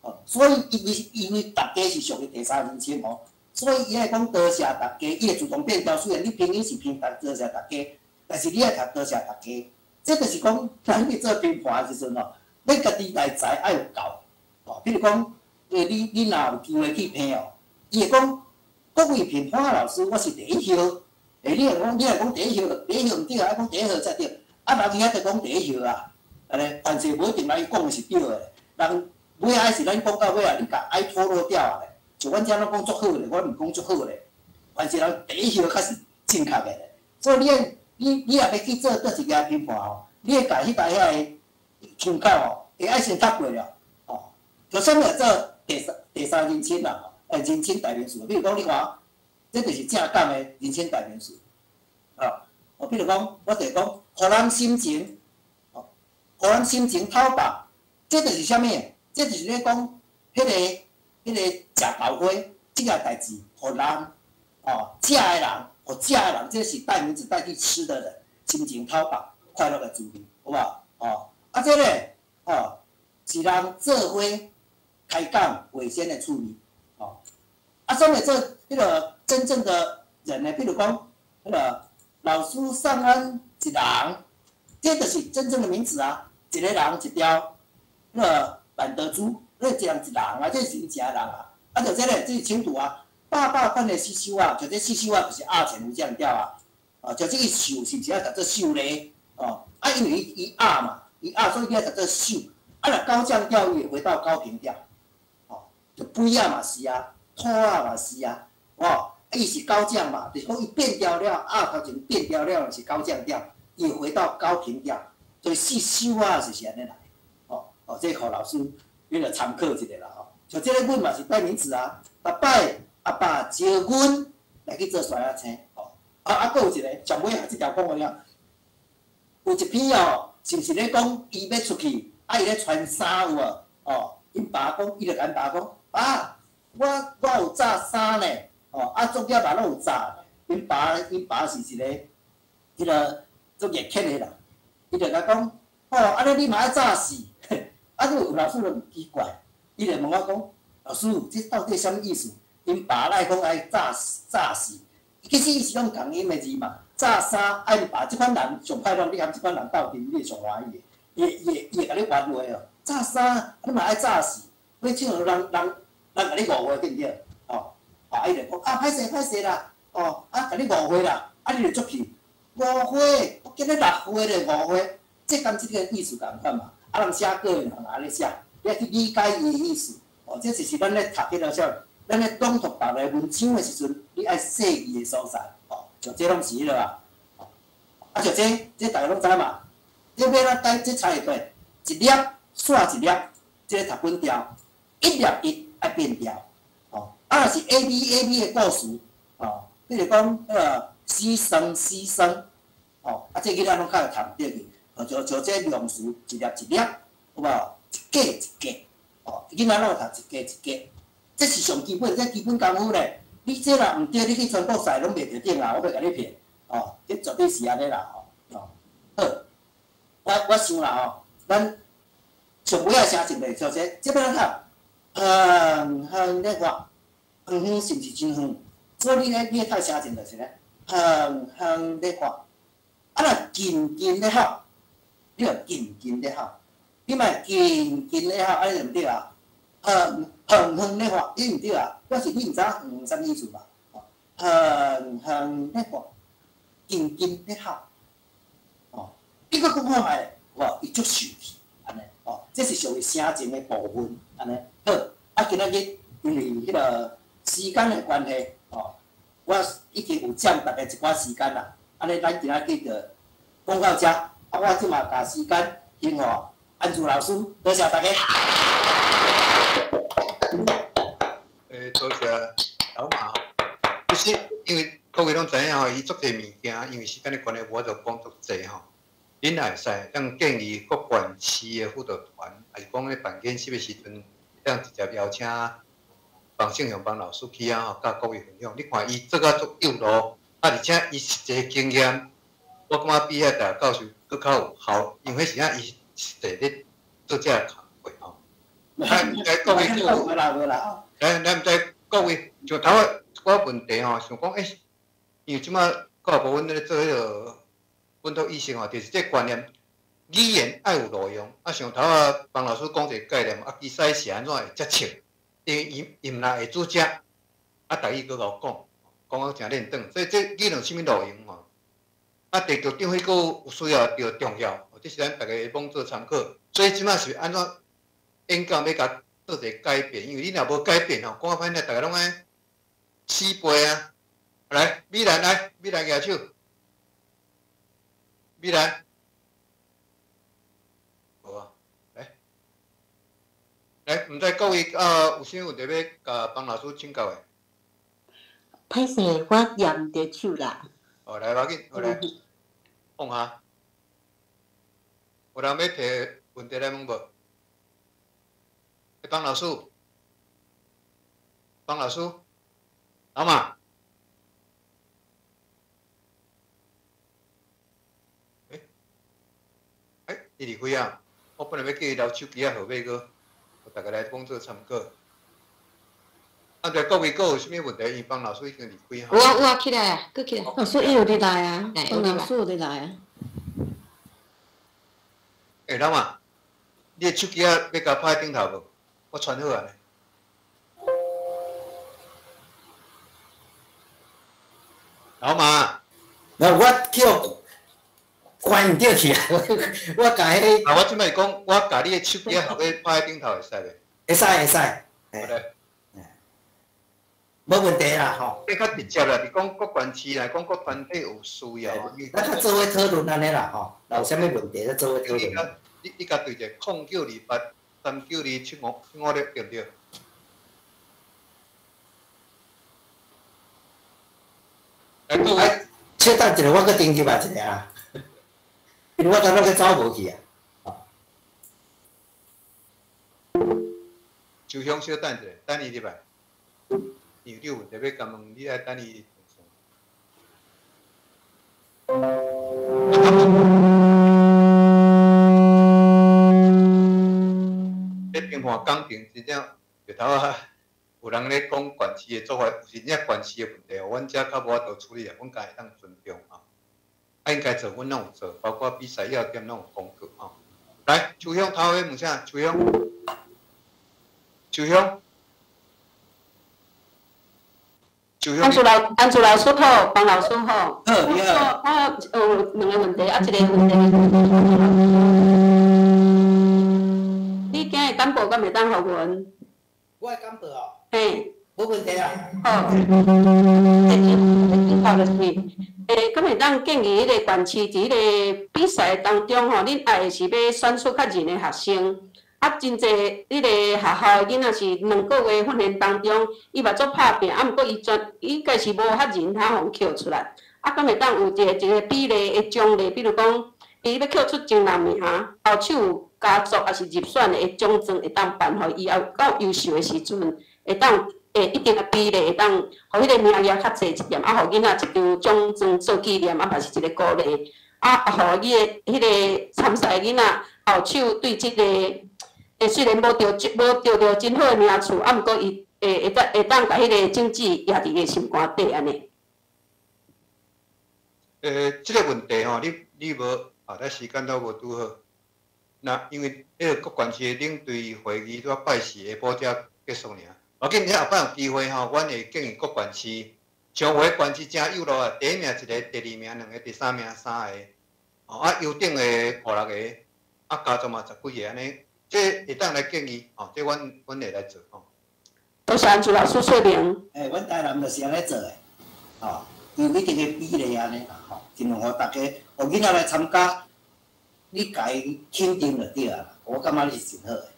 哦，所以因為逐家是屬於第三人稱哦，所以伊愛講多謝逐家，伊會自動變調。雖然你拼音是拼讀多謝逐家，但是你愛讀多謝逐家。這就是講，咱去做評判的時陣哦，你家己內在愛有夠，哦，比如講，你若有機會去評哦，伊會講，各位評判老師，我是第一號，欸，你若講第一號，第一號毋對啊，愛講第一號才對，啊，人遐就講第一號啊，按呢，凡勢無一定人伊講的是對的，人尾仔是咱講到尾啊，你共愛脫落掉啊咧，像阮遮攏講足好咧，我毋講足好咧，凡是人第一號較是正確的，所以你愛你若欲去做佗一个評判吼，你會共彼擺遐个腔口吼，會愛先讀過了，哦，就啥物做第三人稱啦，人稱代名詞，比如講你看，這就是正港的人稱代名詞，啊，哦，比如講，我就講，予人心情，哦，予人心情透白，這就是啥物？這就是咧講，彼个食豆花這个代誌，予人，哦，食的人，予食的人，這是代名詞代替吃的人，心情透白，快樂的滋味，有無？哦，啊，這个，哦，是人做伙開講話先的趣味，哦，啊，啥物做彼个真正的人呢？比如講，彼个老師送阮一人，這就是真正的名詞啊，一个人一條，彼个萬德珠，那一人一人啊，這是𪜶食的人啊，啊，就這个，這是程度啊，百百款的四首啊，就這四首啊，就是鴨前有降調啊，啊，就這个秀是毋是愛讀做秀咧？哦，啊，因為伊鴨嘛，伊鴨，所以你愛讀做秀。啊，若高降調伊會回到高平調，哦，就杯仔嘛是啊，土仔嘛是啊，哦，啊，伊是高降嘛，就是講伊變調了，鴨頭前變調了是高降調，伊會回到高平調，所以四首仔就是按呢來，哦，哦，這予老師你著參考一下啦吼。像這个阮嘛是代名詞啊，逐擺阿爸招阮來去做山仔青，哦，啊啊，閣有一个上尾仔這條講完了，有一篇哦，是毋是咧講伊欲出去，啊，伊咧穿衫有無？哦，𪜶爸講，伊就共𪜶爸講，爸，我有紮衫呢，哦，啊，作業嘛攏有紮。𪜶爸是一個彼个足熱血的人，伊就共講，哦，按呢你嘛愛紮死？啊，你有老師就奇怪，伊就問我講，老師，這到底啥物意思？𪜶爸來講愛紮紮死，其實伊是用仝音的字嘛，紮衫愛爸這款人上歹攏，你含這款人鬥陣，你會上歡喜的。伊會共你玩話哦，紮衫你嘛愛紮死，欲唱人共你誤會對毋對？哦，啊，伊就講啊，歹勢歹勢啦，哦，啊，共你誤會啦，啊，你就足氣，誤會，我今日六歲咧誤會，這敢這個意思仝款嘛？啊，人寫歌的人按呢寫，你愛去理解伊的意思，哦，這就是咱咧讀彼个啥，咱咧朗讀別个文章的時陣，你愛細膩的所在，哦，像這攏是彼落啊，啊，像這這逐家攏知嘛？這欲按怎解？這猜會對，一粒煞一粒，這个讀本調，一粒一愛變調，哦，啊，若是 A B A B 的故事，哦，比如講彼个死生死生，哦，啊，這囡仔攏較會讀對去，哦，像像這量詞一粒一粒，有無？一格一格，哦，囡仔攏會讀一格一格，這是上基本，這基本功夫咧。你這若毋對，你去全國賽攏袂著獎啊！我袂共你騙，哦，這絕對是按呢啦，吼，哦，好，我想啦吼，咱上尾仔寫一個，就這這欲按怎讀？遠遠咧發，遠遠是毋是真遠？所以你咧讀寫字就是咧，遠遠咧發，啊若近近咧吼，你著近近咧吼，你莫近近咧吼，按呢就毋對啊。遠遠遠咧發，你毋對啊，表示你毋知影遠啥物意思嘛？遠遠咧發，近近咧吼，哦，結果講看覓，哇，伊足受氣，按呢，哦，這是屬於寫情的部分，按呢，好，啊，今仔日因為彼个時間的關係，哦，我已經有佔大家一寡時間啦，按呢，咱今仔日就講到遮，啊，我這馬共時間還予安祖老師，多謝大家。多謝老馬。其實因為各位攏知影吼，伊足濟物件，因為時間的關係，無法度講足濟吼。恁也會使當建議各縣市的輔導團，抑是講咧辦研習的時陣，當直接邀請方勝雄方老師去啊吼，佮各位分享。你看伊做甲足有路，啊，而且伊實際經驗，我感覺比遐大教授閣較有效，因為彼時陣伊實際咧做這个工課吼。啊，毋知各位無啦無啦，來，咱毋知各位像頭仔一寡問題吼，想講欸，因為這擺教育部阮咧做彼个本土意識吼，就是這個觀念，語言愛有路用。啊，像頭仔方老師講一個概念，啊，比賽是按怎會接觸？因為伊伊毋若會煮食，啊，台語閣𠢕講，講甲誠輪轉，所以這理論啥物路用吼？啊，地局長彼個有需要著重要，這是咱逐家攏做參考。所以這擺是按怎演講欲共做一個改變？因為你若無改變吼，講較歹聽，逐家攏愛死背啊！來，美蘭來，美蘭舉手。美蘭，無啊，來，來，毋知各位啊有啥物問題欲共方老師請教的？歹勢，我舉毋著手啦。哦，來，無要緊，好來，放下。有人欲提問題來問無？方老師，方老師，老馬。欸，伊離開啊！我本來欲叫伊留手機仔號碼閣，予逐家來講做參考。啊，對，各位閣有啥物問題？因方老師已經離開吼。有啊有啊，起來啊，閣起來。老師伊有佇來啊，方老師有佇來啊。欸，老馬，你的手機仔欲共拍佇頂頭無？我傳好啊。老馬，無我去予關毋著去啊！我共彼個。啊，我這擺是講，我共你的手機仔號碼拍佇頂頭會使袂？會使會使。好咧。無問題啦吼。這較直接啦，是講各縣市來講，各團體有需要。咱較做伙討論按呢啦吼，若有啥物問題，咱做伙討論。你共對一下，0928-392-75-756對毋對？來，各位。稍等一下，我閣登入來一下啊，因為我剛剛閣走無去啊。秋香小等一下，等伊入來。因為你有問題欲共問，你愛等伊。這評判工程真正日頭仔有人咧講縣市的做法，有時真正縣市的問題，阮遮較無法度處理啊，阮家會當尊重啊。啊，應該做，阮攏有做，包括比賽要點攏有公告吼。來，秋香頭欲問啥？秋香，秋香，秋香。安祖老師好，方老師好。好，你好。我有兩个問題，啊，一个問題。你今日簡報敢會當予阮？我的簡報哦。嘿。無問題啊。好。第二就是，敢會當建議彼個縣市佇彼個比賽當中吼，恁愛的是欲選出較認的學生。啊，真濟彼個學校的囡仔是兩個月訓練當中，伊嘛足拍拚，啊，毋過伊全應該是無較認通予抾出來。啊，敢會當有一個一個比例的獎勵，比如講，伊欲抾出前六名，後手有佳作抑是入選的獎狀會當頒予伊，也有夠優秀的時陣，會當會一定的比例會當予彼個名額較濟一點，啊，予囡仔一張獎狀做紀念，啊，嘛是一個鼓勵。啊，予伊的彼個參賽囡仔後手對這個，雖然無著真好的名次，啊，毋過伊會當共彼個種子掖佇伊的心肝底按呢。這个問題吼，你無啊，咱時間都無拄好。那因為彼個各縣市的領隊會議拄拜四下晡才結束爾。無緊，你後擺有機會吼，阮會建議各縣市，像有的縣市誠有路啊，第一名一個，第二名兩個，第三名三個，哦啊，优等的五六个，啊加总嘛十几个按呢，这会当来建议，吼，这阮会来做吼。多谢安珠老师说明。欸，阮台南就是按呢做的，吼，有一定的比例按呢啦，吼，盡量予大家，予囡仔來參加，你共伊肯定就對啊，我感覺你是真好的。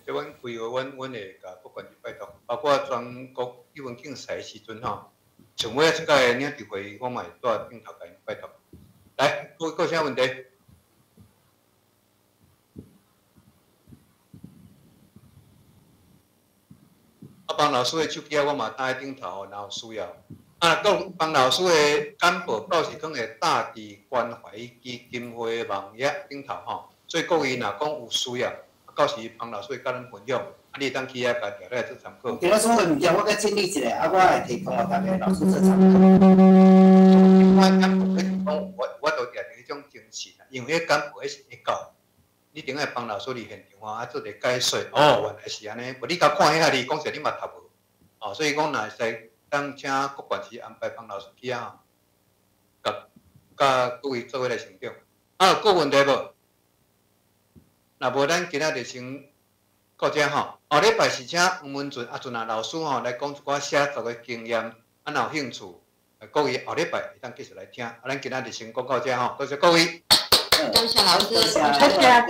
這阮規劃，阮會共各縣市拜託，包括全國語文競賽的時陣吼，像尾仔這屆領袖會議，我嘛會蹛頂頭共𪜶拜託。來，閣有啥問題？啊，方老師的手機啊，我嘛呾佇頂頭吼，若有需要。啊，閣方老師的簡報到時囥佇大地關懷基金會網頁頂頭吼，所以各位若講有需要，到時方老師會佮咱分享，啊，你會當去遐共調來做參考。其他所有物件我閣整理一下，啊，我會提供予大家老師做參考。我簡報彼是講我都定著彼種精神啊，因為彼簡報彼是會教，你頂下方老師佇現場啊，做一個解說，哦，原來是按呢，無你共看彼遐字，講實你嘛讀無，哦，所以講若會使當請各縣市安排方老師去啊，佮各位做伙來成長。啊，有閣問題無？若無，咱今仔就先到這吼。後禮拜是請黃文俊阿俊啊老師吼來講一寡寫作的經驗，啊，若有興趣，各位後禮拜會當繼續來聽。啊，咱今仔就先講到這吼，多謝各位。多謝老師。多謝。